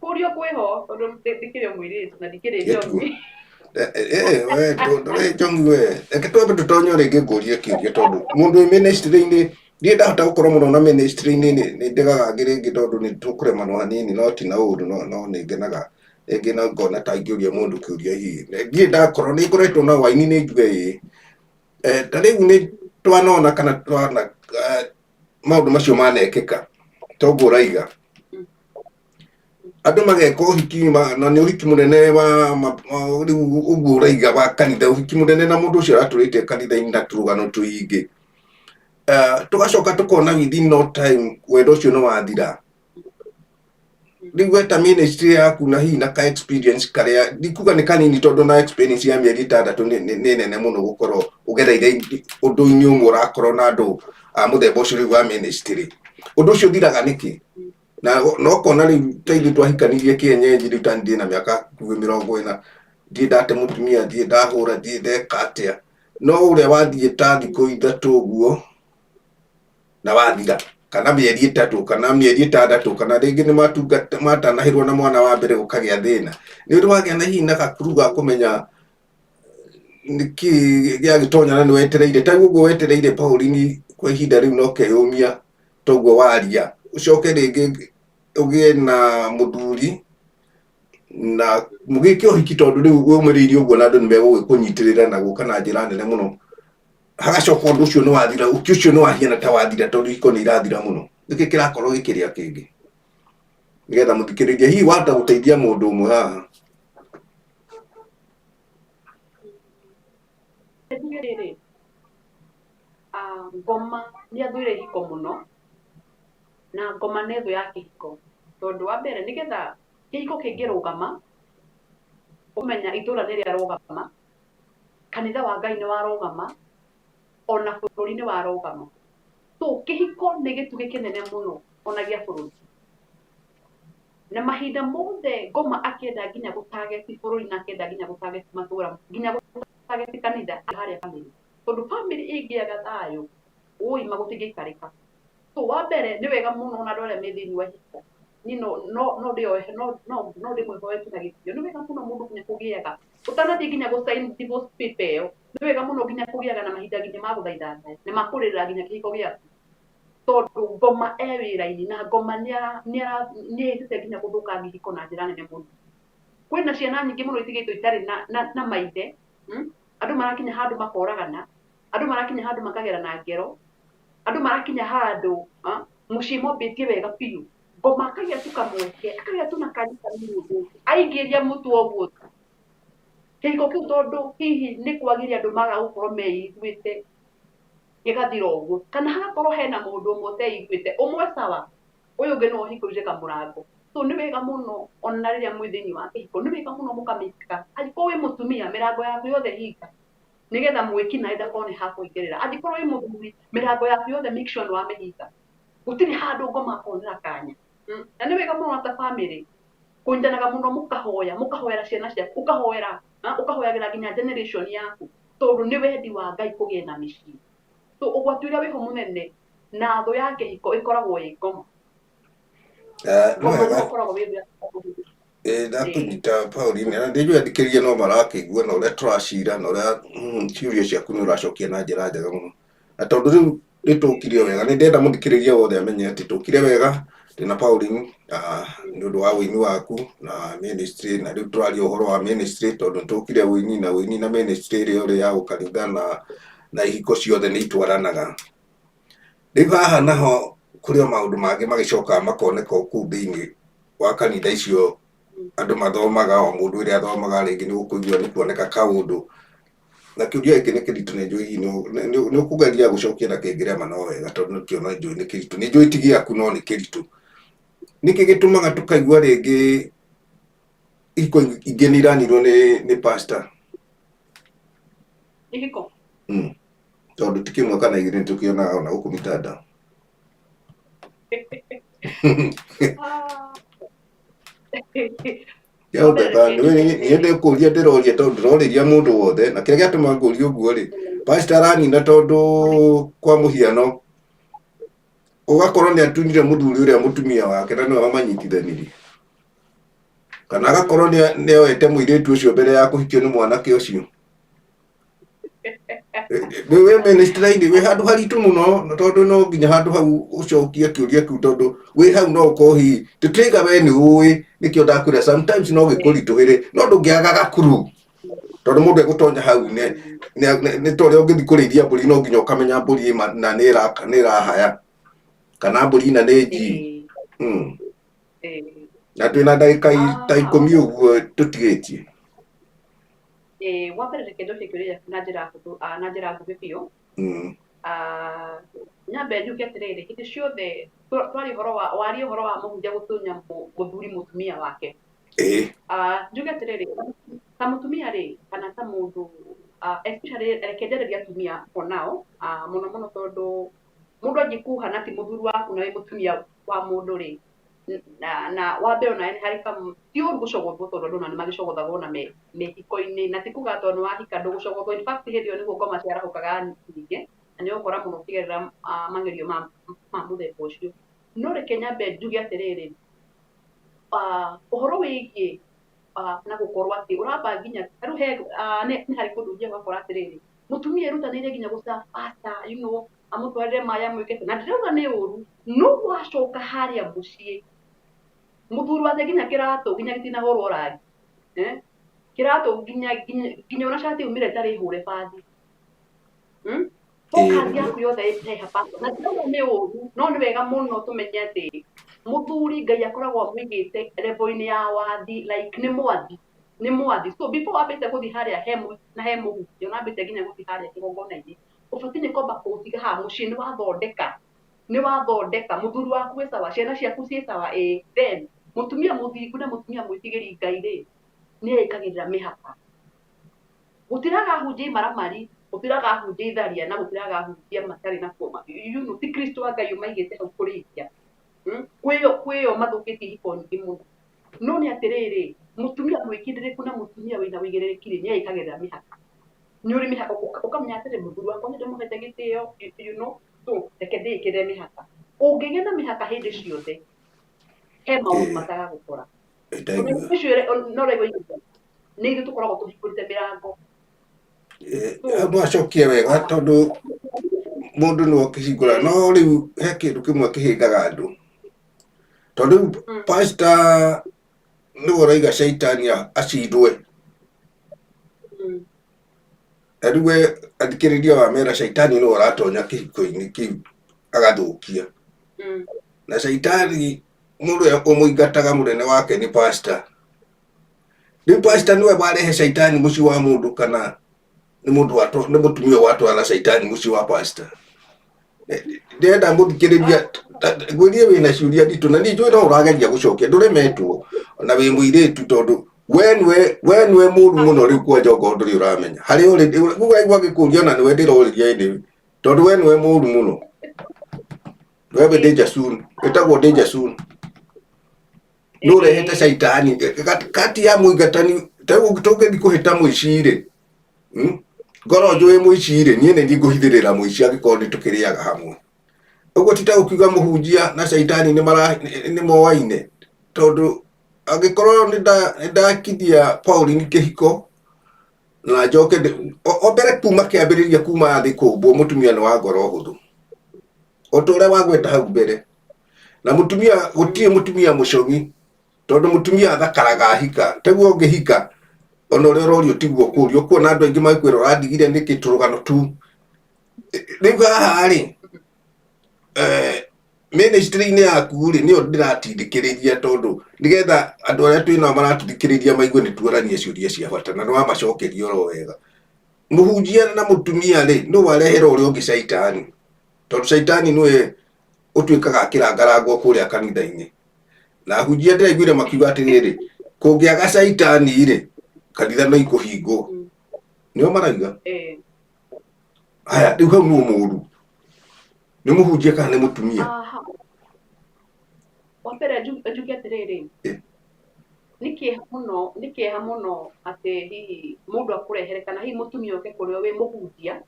kũrio kwĩho, tondũ ndikĩrĩ o mũirĩtu na ndikĩrĩ njohi. We ndũrĩ njongi we. Reke twambe tũtonye rĩngĩ ngũrie kĩũria, tondũ mũndũ wĩ ministry-inĩ, niĩ ndahota gũkorwo mũno na ministry-inĩ, nĩ ndegaga angĩ rĩngĩ, tondũ nĩ tũkũremanwo hanini, no ti na ũru, no nĩ ngenaga rĩngĩ no ngona ta ingĩũria mũndũ kĩũria hihi. Niĩ ndakorwo nĩ ngoretwo na waini nĩ njuge ĩĩ. Ta rĩu nĩ twanona kana twana maũndũ macio manekĩka, toguo ũraiga andũ mageka ũhiki na nĩ ũhiki mũnene wa rĩu ũguo ũraiga wa kanitha, ũhiki mũnene, na mũndũ ũcio aratũrĩte kanitha-inĩ na tũrũgano tũingĩ. Tũgacoka tũkona within no time wendo ũcio nĩ wathira. Rĩu weta ministry yaku na hihi na ka experience karĩa ndikuga nĩ kanini, tondũ na experience ya mĩeri 6 nĩ nene mũno gũkorwo ũgereire ũndũ-inĩ ũmwe ũrakorwo na andũ a mũthemba ũcio rĩu wa ministry. Ũndũ ũcio ũthiraga nĩkĩ? Na no kona rĩu ta ithuĩ twahikanirie kĩenyenji, rĩu ta ndĩ na mĩaka hakuhĩ 40, ndirĩ ndate mũtumia, ndirĩ ndahũra, ndirĩ ndeka atĩa, no ũrĩa wathiĩ ta thikũ 3 ũguo na wathira, kana mĩeri 3 kana mĩeri 6, kana rĩngĩ nĩ matungata matanahĩrwo na mwana wa mbere gũkagĩa thĩna, nĩ ũndũ wagĩa na hihi na gakuru ga kũmenya nĩkĩ gĩagĩtonya na nĩ wetereire ta ũguo wetereire Pauline kwa ihinda rĩu no keyũmia toguo waria, ũcoke rĩngĩ ũgĩe na mũthuri na mũgĩke ũhiki, tondũ rĩu ũmĩrĩirie ũguo na andũ nĩ megũgĩkũnyitĩrĩra na gũka na njĩra nene mũno, hagacoka ũndũ ũcio nĩ wathira, ũkĩ ũcio nĩ wahiana ta wathira, tondũ ihiko nĩ irathira mũno. Nĩkĩ kĩrakorwo gĩkĩrĩa kĩngĩ nĩgetha mũthikĩrĩrie hihi wahota gũteithia mũndũ ũmwe haha? Rĩrĩ, ngoma nĩ athũire ihiko mũno, na ngoma nĩ thũ ya kĩhiko, tondũ wa mbere nĩgetha kĩhiko kĩngĩrũgama, ũmenya itũra nĩ rĩarũgama, kanitha wa Ngai nĩ warũgama, ona bũrũri nĩ warũgama. So kĩhiko nĩ gĩtugĩ kĩnene mũno ona gĩa bũrũri. Na mahinda mothe ngoma akĩenda nginya gũtageti bũrũri, na akĩenda nginya gũtageti matũra, nginya gũtageti kanitha harĩa family, tondũ family ĩngĩaga thayũ ũima gũtingĩikarĩka. So wa mbere nĩ wega mũno ona andũ arĩa me thĩinĩ wa ihiko, niĩ no ndĩoe no ndĩmwĩhoe tu na gĩtĩo, nĩ wega mũno mũndũ nginya kũgĩaga ũtanathiĩ nginya gũ sign divorce paper ĩyo, nĩ wega mũno nginya kũgĩaga na mahinda nginya ma gũthaitha Ngai na ma kũrĩrĩra nginya kĩhiko gĩaku, tondũ ngoma e wĩra-inĩ na ngoma nĩ ĩhĩtĩte nginya gũthũkangia ihiko na njĩra nene mũno. Kwĩna ciana nyingĩ mũno itigĩtwo itarĩ na maithe, Andũ marakinya handũ makoragana, andũ marakinya handũ makagerana ngero, andũ marakinya handũ mũciĩ mombĩtie wega biũ, ngoma akagĩa tu kamweke, akagĩa tu na kanya kanini ũguo, aingĩria mũtwe ũguo kĩhiko kĩu, tondũ hihi nĩ kwagire andũ maga gũkorwo meiguĩte, gĩgathira ũguo, kana hagakorwo hena mũndũ ũmwe ũteiguĩte, ũmwe sawa, ũyũ ũngĩ no ũhingũrire kamũrango. So nĩ wega mũno ona rĩrĩa mwĩ thĩinĩ wa kĩhiko, nĩ wega mũno mũkamĩka. Angĩkorwo wĩ mũtumia, mĩrango yaku yothe hinga, nĩgetha mwĩki naĩ ndakone ha kũingĩrĩra. Angĩkorwo wĩ mũthuri, mĩrango yaku yothe make sure nĩ wamĩhinga, gũtirĩ handũ ngoma akonera kanya. Na nĩ wega mũno ta family kũnyitanaga mũno, mũkahoya, mũkahoera ciana ciaku, ũkahoera, ũkahoyagĩra nginya generation yaku, tondũ nĩ wendi wa Ngai kũgĩe na mĩciĩ. So ũgwati ũrĩa wĩho mũnene na thũ ya kĩhiko ĩkoragwo ĩ ngoma. Nĩ Ngoma wega. nĩwe ũkoragwo wĩ thũ ya kĩhiko. Ndakũnyita Pauline, na ndĩnjũĩ athikĩrĩria no marakĩigua na ũrĩa tũracira na ũrĩa ciũria ciaku nĩ ũracokia na njĩra njega mũno. Na tondũ rĩu nĩ tũkire wega, nĩ ndĩrenda mũthikĩrĩria wothe amenye atĩ tũkire wega ndĩna Pauline nĩ ũndũ wa ũini waku na ministry, na rĩu tũraria ũhoro wa ministry tondũ nĩ tũkire ũini na ũini na ministry ĩrĩa ũrĩ ya ũkanitha na ihiko ciothe nĩ itwaranaga. Rĩu haha naho kũrĩ o maũndũ mangĩ magĩcokaga makoneka o kũu thĩinĩ wa kanitha icio andũ mathomaga, o mũndũ ũrĩa athomaga rĩngĩ nĩ ũkũigua nĩ kuoneka kaũndũ. Na kĩũria gĩkĩ nĩ kĩritũ, nĩ njũĩ hihi nĩ ũkũgeria gũcokia na kĩngĩrema no wega, tondũ nĩkĩo no njũĩ nĩ kĩritũ. Nĩ njũĩ ti gĩaku no nĩ kĩritũ. Nĩkĩ gĩtũmaga tũkaigua rĩngĩ ihiko ingĩ nĩ iranirwo nĩ pastor? Ihiko? Tondũ ti kĩmwe kana igĩrĩ nĩtũkĩonaga ona gũkũ mitandao. Kĩahoteka niĩ ndĩkũria ndĩroria tondũ ndĩrorĩria mũndũ wothe, na kĩrĩa gĩatũma ngũrie ũguo rĩ, pastor aranina tondũ kwa mũhiano ũgakorwo nĩ atunyire mũthuri ũrĩa mũtumia wake na nĩwe wamanyitithanirie, kana agakorwo nĩ oete mũirĩtu ũcio mbere ya kũhikio nĩ mwanake ũcio. Wĩ ministry-inĩ wĩ handũ haritũ mũno, na tondũ no nginya handũ hau ũcokie kĩũria kĩu, tondũ wĩ hau no ũkorwo hihi tũtirauga we nĩ ũĩ, nĩkĩo ndakwĩra sometimes no gĩkũritũhĩre, no ndũngĩaga gakuru, tondũ mũndũ egũtonya hau nĩ ta ũrĩa ũngĩthiĩ kũrĩithia mbũri, no nginya ũkamenya mbũri ĩma na nĩ ĩrahaya kana mbũri na nĩ njii. Na twĩna ndagĩka ta 10 ũguo tũtigĩtie. Wa mbere reke njokie kĩũria gĩaku na njĩra hũthũ, na njĩra nguhĩ biũ. Nyambe njuge atĩrĩrĩ, hĩndĩ ciothe twaria ũhoro wa waria ũhoro wa mũhunjia gũtunya mũthuri mũtumia wake. Njuge atĩrĩrĩ, ta mũtumia rĩ, kana ta mũndũ, especially reke njarĩrie atumia for now, mũno mũno tondũ mũndũ angĩkuha na ti mũthuri waku na wĩ mũtumia wa mũndũ rĩ, na wambe onawe nĩ harĩ ti ũru gũcogothwo tondũ andũ ona nĩ magĩcogothagwo na mehiko-inĩ, na ti kuga tondũ nĩ wahika ndũgũcogothwo. In fact hĩndĩ ĩyo nĩguo ngoma ciarahũkaga nyingĩ, na nĩ ũgũkora mũno ũkĩgerera magerio ma mũthemba ũcio. No reke nyambe njuge atĩrĩrĩ, ũhoro wĩgiĩ na gũkorwo atĩ ũramba nginya rĩu he nĩ harĩ kũndũ ũthiaga ũgakora atĩrĩrĩ, mũtumia erutanĩirie nginya gũ-serve pastor, amũtwarĩre maĩ amwĩkĩte, na ndirauga nĩ ũru, no wacoka harĩa mũciĩ mũthuri wake nginya kĩratũ nginya gĩtinahũrwo rangi, kĩratũ nginya ona cati umire ĩtarĩ hũre bathi, Focus yaku yothe ĩreha pastor, na ndirauga nĩ ũru, no nĩ wega mũno tũmenye atĩ mũthuri Ngai akoragwo amũigĩte level-inĩ ya wathi, like nĩ mwathi, nĩ mwathi. So before wambĩte gũthiĩ harĩa he na he mũhunjia, ona wambĩte nginya gũthiĩ harĩa kĩgongona-inĩ, ũbatiĩ nĩ kwamba kũtiga haha mũciĩ nĩ wathondeka, nĩ wathondeka mũthuri waku wĩ sawa, ciana ciaku ciĩ sawa, then mũtumia mũthingu na mũtumia mwĩtigĩri Ngai rĩ, nĩ ekagĩrĩra mĩhaka. Gũtiraga ahunjia imaramari, gũtiraga ahunjia itharia, na gũtiraga ahunjia matarĩ na kuoma. Ti Kristo wa Ngai ũmaigĩte hau kũrĩithia. Kwĩyo mathũkĩtie ihiko nyingĩ mũno. No nĩ atĩrĩrĩ, mũtumia mwĩkindĩrĩku na mũtumia wĩna ũigĩrĩrĩki rĩ, nĩ ekagĩrĩra mĩhaka. Nĩ ũrĩ mĩhaka, ũkamenya atĩrĩ, mũthuri wakwa nĩ ndĩmũhete gĩtĩo, so reke ndĩĩkĩrĩre mĩhaka. Ũngĩgĩa na mĩhaka hĩndĩ ciothe, he maũndũ matagagũkora. Ũcio no ũraigua nĩ ithuĩ tũkoragwo tũhingũrĩte mĩrango. No acokie wega tondũ mũndũ nĩwe ũkĩhingũra, no rĩu he kĩndũ kĩmwe kĩhĩngaga andũ. Tondũ rĩu pastor nĩwe ũraiga caitani acindwe. Na rĩu we athikĩrĩria wamera caitani nĩwe ũratonya kĩhiko-inĩ kĩu agathũkia. Na caitani mũndũ ũrĩa ũmũingataga mũnene wake nĩ pastor. Rĩu pastor nĩwe warehe caitani mũciĩ wa mũndũ kana nĩ mũndũ nĩ mũtumia watwara caitani mũciĩ wa pastor. Ndĩrenda mũthikĩrĩria ngwĩrie wĩna ciũria nditũ na niĩ njũĩ no ũrageria gũcokia, ndũremetwo ona wĩ mũirĩtu tondũ we nĩwe mũru mũno rĩu kwanja okorwo ndũrĩ ũramenya harĩa ũrĩ, rĩu waigua ngĩkũria ona nĩwe ndĩrorĩria anyway tondũ we nĩwe mũru mũno. We wĩ danger soon, wĩtagwo danger soon. Nĩ ũrehete caitani kati ya mũingatani, ta rĩu tũngĩthiĩ kũhĩta mũici rĩ, ngorwo njũĩ mũici rĩ, niĩ nĩ niĩ ngũhithĩrĩra mũici angĩkorwo nĩ tũkĩrĩaga hamwe. Ũguo ti ta gũkiuga mũhunjia na caitani nĩ moaine, tondũ angĩkorwo nĩ ndakithia Pauline kĩhiko na njoke o mbere kuma kĩambĩrĩria kuma thĩ kũmbwo mũtumia nĩ wa ngoro hũthũ, o ta ũrĩa wagweta hau mbere. Na mũtumia gũtirĩ mũtumia mũcogi tondũ mũtumia athakaraga ahika, taguo ũngĩhika ona ũrĩa ũrorio tiguo ũkũrio, ũkuona andũ aingĩ magĩkwĩra ũrandigire nĩkĩ tũrũgano tu. Rĩu haha rĩ, ministry-inĩ yaku rĩ, nĩyo ndĩratindĩkĩrĩria tondũ nĩgetha andũ arĩa twĩ nao maratũthikĩrĩria maigue nĩ tuorania ciũria cia bata na nĩwamacokeria oro wega. Mũhunjia na mũtumia rĩ, nũ warehera ũrĩa ũngĩ caitani? Tondũ caitani nĩwe ũtuĩkaga akĩrangarangwo kũrĩa kanitha-inĩ. Na ahunjia ndĩraiguire makiuga atĩrĩrĩ, kũngĩaga caitani rĩ, kanitha no ikũhingwo. Nĩo marauga. Haya, rĩu hau nũ mũru? Nĩ mũhunjia kana nĩ mũtumia? Wa mbere njuge atĩrĩrĩ, nĩ kĩeha mũno, nĩ kĩeha mũno atĩ hihi mũndũ akũrehere kana hihi mũtumia oke kũrĩ we wĩ mũhunjia,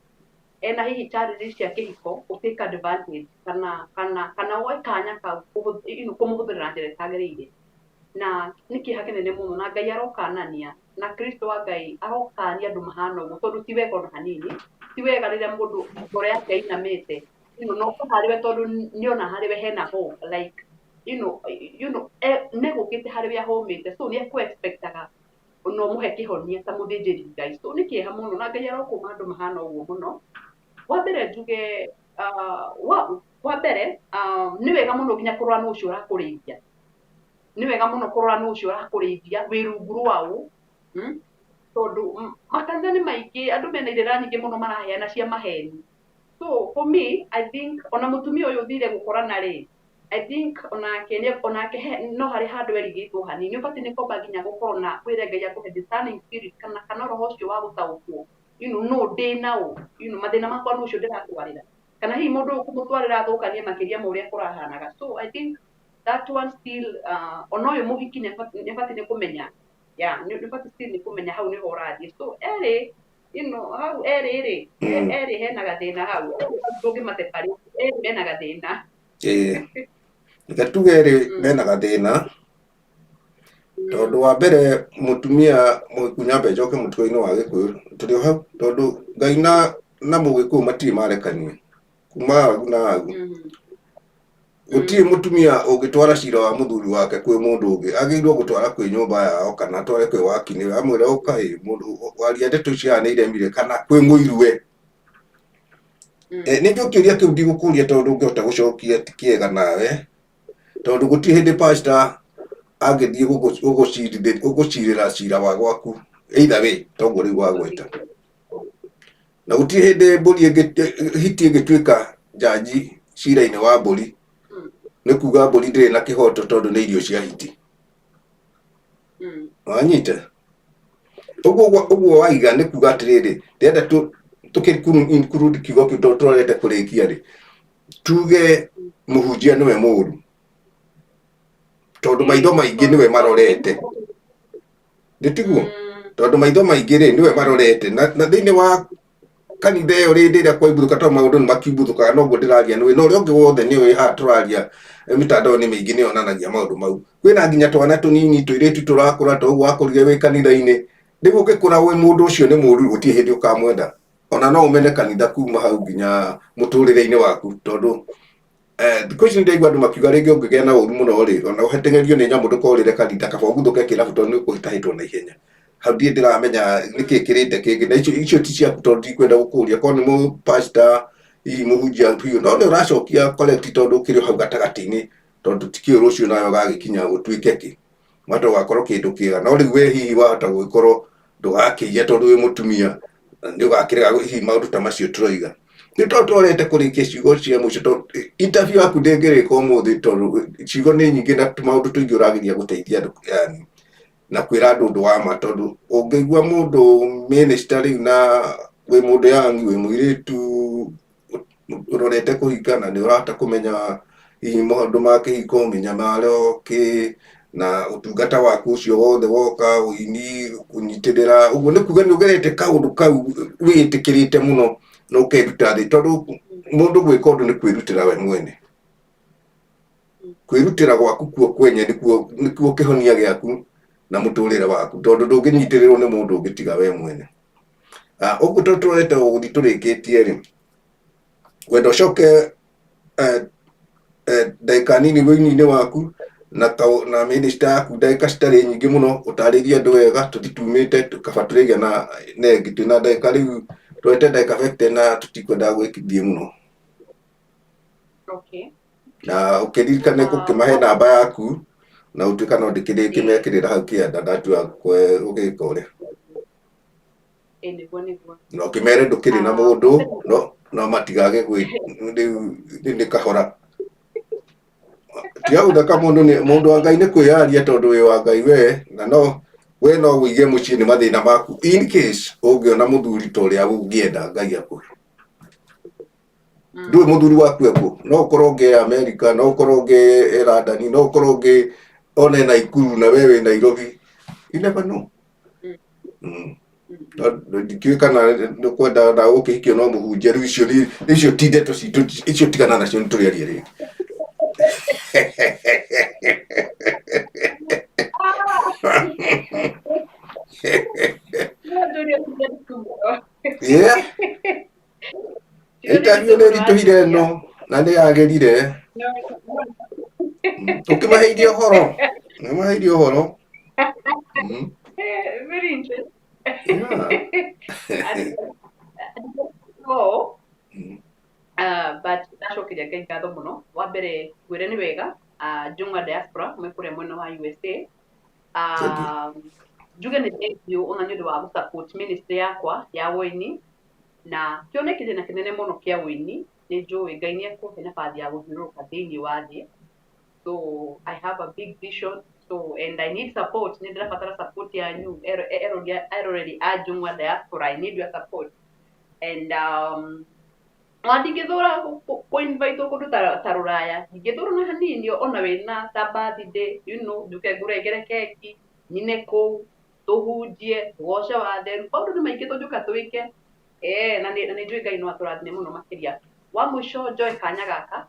ena hihi challenges cia kĩhiko, ũ take advantage kana woe kanya kau kũmũhũthĩra na njĩra ĩtagĩrĩire. Na nĩ kĩeha kĩnene mũno, na Ngai arokanania, na Kristo wa Ngai arokania andũ mahana ũguo, tondũ ti wega ona hanini, ti wega rĩrĩa mũndũ ngoro yake ĩinamĩte, no harĩ we tondũ nĩona harĩ we hena hope, like, nĩegũkĩte harĩ we ahũmĩte, so nĩ ekũ-expectaga no mũhe kĩhonia ta mũthĩnjĩri Ngai. So nĩ kĩeha mũno, na Ngai arokũma andũ mahana ũguo mũno. Wa mbere njuge, wa mbere, nĩ wega mũno nginya kũrora nũ ũcio ũrakũrĩithia. Nĩ wega mũno kũrora nũ ũcio ũrakũrĩithia, wĩ rungu rwa ũ, Tondũ makanitha nĩ maingĩ, andũ mena irĩra nyingĩ mũno maraheana cia maheni. So for me, I think ona mũtumia ũyũ ũthire gũkorana rĩ, I think onake onake no harĩ handũ erigĩtwo hanini. Ũbatiĩ nĩ kwamba nginya gũkorwo na kwĩre Ngai akũhe discerning spirit, kana roho ũcio wa gũtaũkwo, no ndĩ naũ, mathĩna makwa nũ ũcio ndĩratwarĩra, kana hihi mũndũ ũyũ kũmũtwarĩra athũkanie makĩria ma ũrĩa kũrahanaga. So I think that one still, ona ũyũ mũhiki nĩ abatiĩ nĩ kũmenya, yeah, nĩ ũbatiĩ still nĩ kũmenya hau nĩho ũrathiĩ. So erĩ, hau erĩ rĩ, erĩ hena gathĩna hau, ndũngĩmaseparate, erĩ mena gathĩna. Ĩĩ, reke tuge erĩ mena gathĩna, tondũ wa mbere mũtumia mũhiku, nyambe njoke mũtugo-inĩ wa Gĩkũyũ tũrĩ o hau, tondũ Ngai na Mũgĩkũyũ matirĩ marekania kuma agu na agu. Gũtirĩ mũtumia ũngĩtwara cira wa mũthuri wake kwĩ mũndũ ũngĩ, agĩrĩirwo gũtwara kwĩ nyũmba yao kana atware kwĩ wakini, amwĩre ũka ĩ mũndũ waria ndeto ici haha nĩ iremire, kana kwĩ mũiruwe. Nĩ njũĩ kĩũria kĩu ndigũkũria tondũ ndũngĩhota gũcokia ti kĩega nawe, tondũ gũtirĩ hĩndĩ pastor angĩthiĩ gũgũcirĩra cira wa gwaku either way, toguo rĩu wagweta, na gũtirĩ hĩndĩ mbũri hiti ĩngĩtuĩka njanji cira-inĩ wa mbũri, nĩ kuga mbũri ndĩrĩ na kĩhoto tondũ nĩ irio cia hiti. Wanyita ũguo ũguo waiga nĩ kuga atĩrĩrĩ, ndĩrenda tũkĩ include kiugo kĩu tondũ tũrorete kũrĩkia rĩ, tuge mũhunjia nĩwe mũũru tondũ maitho maingĩ nĩwe marorete, nĩ tiguo? Tondũ maitho maingĩ rĩ nĩwe marorete na thĩinĩ wa kanitha ĩyo rĩndĩ ĩrĩa kwaimbuthũka, tondũ maũndũ nĩ makiumbuthũkaga, noguo ndĩraria nĩwe na ũrĩa ũngĩ wothe nĩũĩ haha tũraria, mitandao-inĩ mĩingĩ nĩ yonanagia maũndũ mau. Kwĩna nginya twana tũnini tũirĩtu tũrakũra ta ũguo wakũrire wĩ kanitha-inĩ, rĩu ũngĩkũra wĩ mũndũ ũcio nĩ mũũru, gũtirĩ hĩndĩ ũkamwenda, ona no ũmene kanitha kuma hau nginya mũtũrĩre-inĩ waku, tondũ thikũ ici nĩndaigua andũ makiuga rĩngĩ ũngĩgĩa na ũru mũno rĩ, ona ũhetĩrĩrio nĩ nyamũ ndũkorĩre kanitha, kaba ũguthũke kĩrabu tondũ nĩ ũkũhĩtahĩtwo na ihenya. Hau ndirĩ ndĩramenya nĩkĩ kĩrĩte kĩngĩ, na icio ti ciaku tondũ ndikwenda gũkũria korwo nĩ mũpastor hihi mũhunjia biũ, no nĩ ũracokia correct tondũ ũkĩrĩ o hau gatagatĩ-inĩ, tondũ tikĩũĩ rũciũ nawe ũgagĩkinya ũtuĩke kĩ, wahota gũgakorwo kĩndũ kĩega, no rĩu we hihi wahota gũgĩkorwo ndũgakĩiya tondũ wĩ mũtumia, nĩ ũgakĩrega hihi maũndũ ta macio tũroiga. Nĩ tondũ tũrorete kũrĩkia ciugo cia mũico, tondũ interview yaku ndĩngĩrĩka ũmũthĩ tondũ ciugo nĩ nyingĩ na maũndũ tũingĩ ũrageria gũteithia andũ, yani na kwĩra andũ ũndũ wa ma, tondũ ũngĩigua mũndũ minister rĩu na wĩ mũndũ young, wĩ mũirĩtu ũrorete kũhika na nĩ ũrahota kũmenya hihi maũndũ ma kĩhiko, mĩnyamaro kĩ na ũtungata waku ũcio wothe woka ũini kũnyitĩrĩra ũguo, nĩ kuga nĩ ũgerete kaũndũ kau wĩtĩkĩrĩte mũno na ũkeruta thĩ, tondũ mũndũ gwĩka ũndũ nĩ kwĩrutĩra we mwene, kwĩrutĩra gwaku kuo kwenye nĩkuo kĩhonia gĩaku na mũtũrĩre waku, tondũ ndũngĩnyitĩrĩrwo nĩ mũndũ ũngĩ tiga we mwene. Ũguo tondũ tũrorete gũthiĩ tũrĩkĩtie rĩ, wenda ũcoke ndagĩka nini wĩini-inĩ waku na minister yaku, ndagĩka citarĩ nyingĩ mũno, ũtarĩrie andũ wega, tũthi tumĩte kaba tũrĩgĩa na ĩngĩ, twĩna ndagĩka rĩu tũrete ndagĩka 50 na tũtikwendaga gwĩthiĩ mũno. Okay. Na ũkĩririkane gũkĩmahe namba yaku na ũtuĩka no ndĩkĩmekĩrĩra hau kĩanda ndatua ũgĩka ũrĩa. Ĩ nĩguo nĩguo. Na ũkĩmere ndũkĩrĩ na mũndũ, no matigage gwĩ rĩu nĩ kahora, tiga gũtheka, mũndũ nĩ mũndũ wa Ngai nĩ kwĩyaria tondũ wĩ wa Ngai we, na no we no wĩige mũciĩ nĩ mathĩna maku in case ũngĩona mũthuri ta ũrĩa ũngĩenda Ngai akũhe. Ndũĩ mũthuri waku ekuo, no ũkorwo ũngĩ America, no ũkorwo ũngĩ e London, no ũkorwo ũngĩ ona e Naikuru na we wĩ Nairobi, you never know. Ndikĩũĩ kana nĩ ũkwenda na ũkĩhikio no mũhunjia, rĩu icio icio ti ndeto citũ, icio tigana nacio, nĩ tũrĩarie rĩngĩ. Yeah. Interview nĩ ritũhire ĩno na nĩ yagĩrire, ũkĩmaheirie ũhoro, ũkĩmaheirie ũhoro. Very interesting. So, but ndacokeria Ngai ngatho mũno. Wa mbere ngwĩre nĩ wega, Njung'wa diaspora mwĩ kũrĩa mwena wa USA. Njuge nĩ thank you ona nĩ ũndũ wa gũ support ministry yakwa ya woini. Na kĩoneki na kĩnene mũno kĩa ũini, nĩ njũĩ Ngai nĩ ekũhe nabathi ya gũthiũrũrũka thĩinĩ wa thĩ. So I have a big vision, so and I need support. Nĩ ndĩrabatara support yanyu eroreri a Njũng'wa diaspora. I need your support. And ona ndingĩthũra kũ-invite kũndũ ta rũraya, ndingĩthũra ona hanini, ona wĩna ta birthday, njũke ngũrengere keki, nyine kũu, tũhunjie, tũgoce watheru. Maũndũ nĩ maingĩ tũngĩũka twĩke. Na nĩ njũĩ Ngai no atũrathime mũno makĩria. Wa mũico, njoe kanya gaka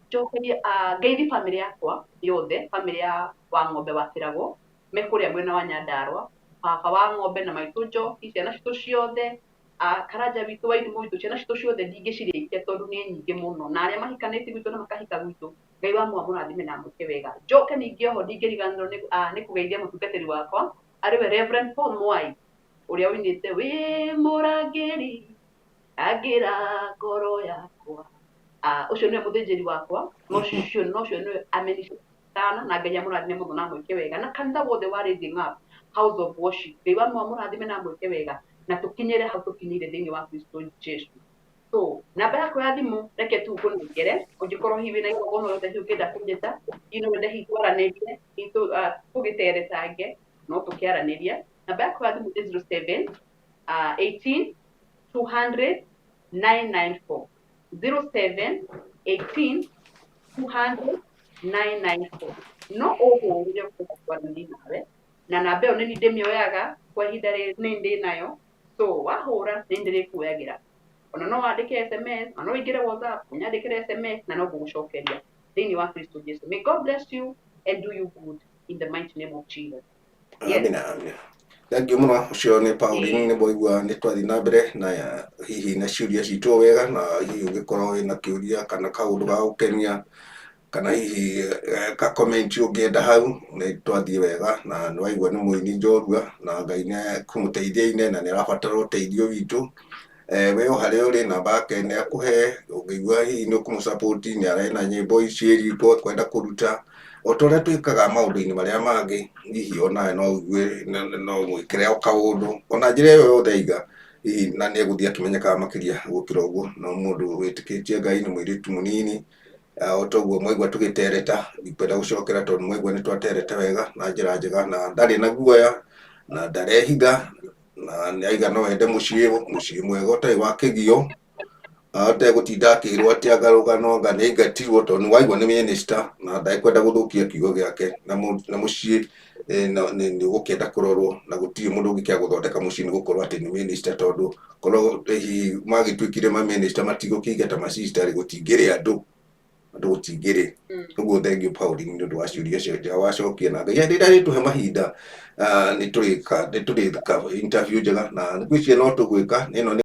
njokerie ngeithi bamĩrĩ yakwa yothe, bamĩrĩ ya wa ng'ombe wa Kĩragũ me kũrĩa mwena wa Nyandarũa, baba wa ng'ombe na maitũ Njoki, ciana citũ ciothe, Karanja witũ, Wairimũ witũ, ciana citũ ciothe ndingĩcirĩkia tondũ nĩ nyingĩ mũno, na arĩa mahikanĩtie gwitũ na makahika gwitũ, Ngai wa muoyo amũrathime na amwĩke wega. Njoke ningĩ oho ndingĩriganĩrwo nĩ kũgeithia mũtungatĩri wakwa arĩwe Reverend Paul Mwai, ũrĩa ũinĩte "Wĩ mũrangĩri angĩra ngoro yakwa". Ũcio nĩwe mũthĩnjĩri wakwa, no ũcio nĩwe amenicana, na Ngai amũrathime mũno na amwĩke wega, na kanitha wothe wa Raising Up House of Worship, Ngai wa muoyo amũrathime na amwĩke wega, na tũkinyĩre hau tũkinyĩire thĩinĩ wa Kristo Jesu. So namba yakwa ya thimũ reke tu ngũnengere, ũngĩkorwo hihi wĩna igongona rĩothe, hihi ũngĩenda kũnjĩta, hihi no wende hihi twaranĩrie, hihi tũgĩteretange, no tũkĩaranĩrie. Namba yakwa ya thimũ nĩ 07 18 200 994, 07 18 200 994. No ũhũrĩre ũkĩenda kwaranĩria nawe, na namba ĩyo nĩ niĩ ndĩmĩoyaga kwa ihinda rĩrĩ, nĩ ndĩ nayo. So wahũra nĩ ndĩrĩkuoyagĩra. Ona no wandĩke SMS, ona no ũingĩre WhatsApp ũnyandĩkĩre SMS, na no ngũgũcokeria thĩinĩ wa Kristo Jesu. May God bless you and do you good in the mighty name of Jesus. Yes. Amina, amina. Thank you mũno. Ũcio nĩ Pauline. Nĩ mwaigua nĩ twathiĩ na mbere na hihi na ciũria citũ wega, na hihi ũngĩkorwo wĩna kĩũria kana kaũndũ ga gũkenia kana hihi ka comment ũngĩenda hau, nĩ twathiĩ wega. Na nĩ waigua nĩ mũini njorua, na Ngai nĩ ekũmũteithia ine, na nĩ arabatara ũteithio witũ. We o harĩa ũrĩ, namba yake nĩ akũhe. Ũngĩigua hihi nĩ ũkũmũsupport, nĩ arena nyĩmbo ici riko kwenda kũruta o ta ũrĩa twĩkaga maũndũ-inĩ marĩa mangĩ, hihi onawe no ũigue no mwĩkĩre o kaũndũ ona njĩra ĩyo yothe aiga hihi, na nĩ egũthiĩ akĩmenyekaga makĩria gũkĩra ũguo. No mũndũ wĩtĩkĩtie Ngai, nĩ mũirĩtu mũnini. O ta ũguo mwaigua tũgĩtereta, ndikwenda gũcokera tondũ mwaigua nĩ twatereta wega na njĩra njega, na ndarĩ na guoya na ndarehitha, na nĩ aiga no ende mũciĩ mwega ũtarĩ wa kĩgio, ategũtinda akĩrwo atĩ anga rũgano anga nĩ aingatirwo, tondũ nĩ waigua nĩ minister na ndekwenda gũthũkia kiugo gĩake na mũciĩ nĩ ũgũkĩenda kũrorwo, na gũtirĩ mũndũ ũngĩkĩaga gũthondeka mũciĩ nĩ gũkorwo atĩ nĩ minister, tondũ korwo hihi magĩtuĩkire ma minister matigũkĩingata ma sister rĩ, gũtingĩrĩ andũ gũtingĩrĩ. Ũguo thank you, Pauline, nĩ ũndũ wa ciũria cio njega wacokia, na Ngai rĩrĩa rĩtũhe mahinda nĩ tũrĩka interview njega, na ngwĩciria no tũgwĩka ĩno nĩ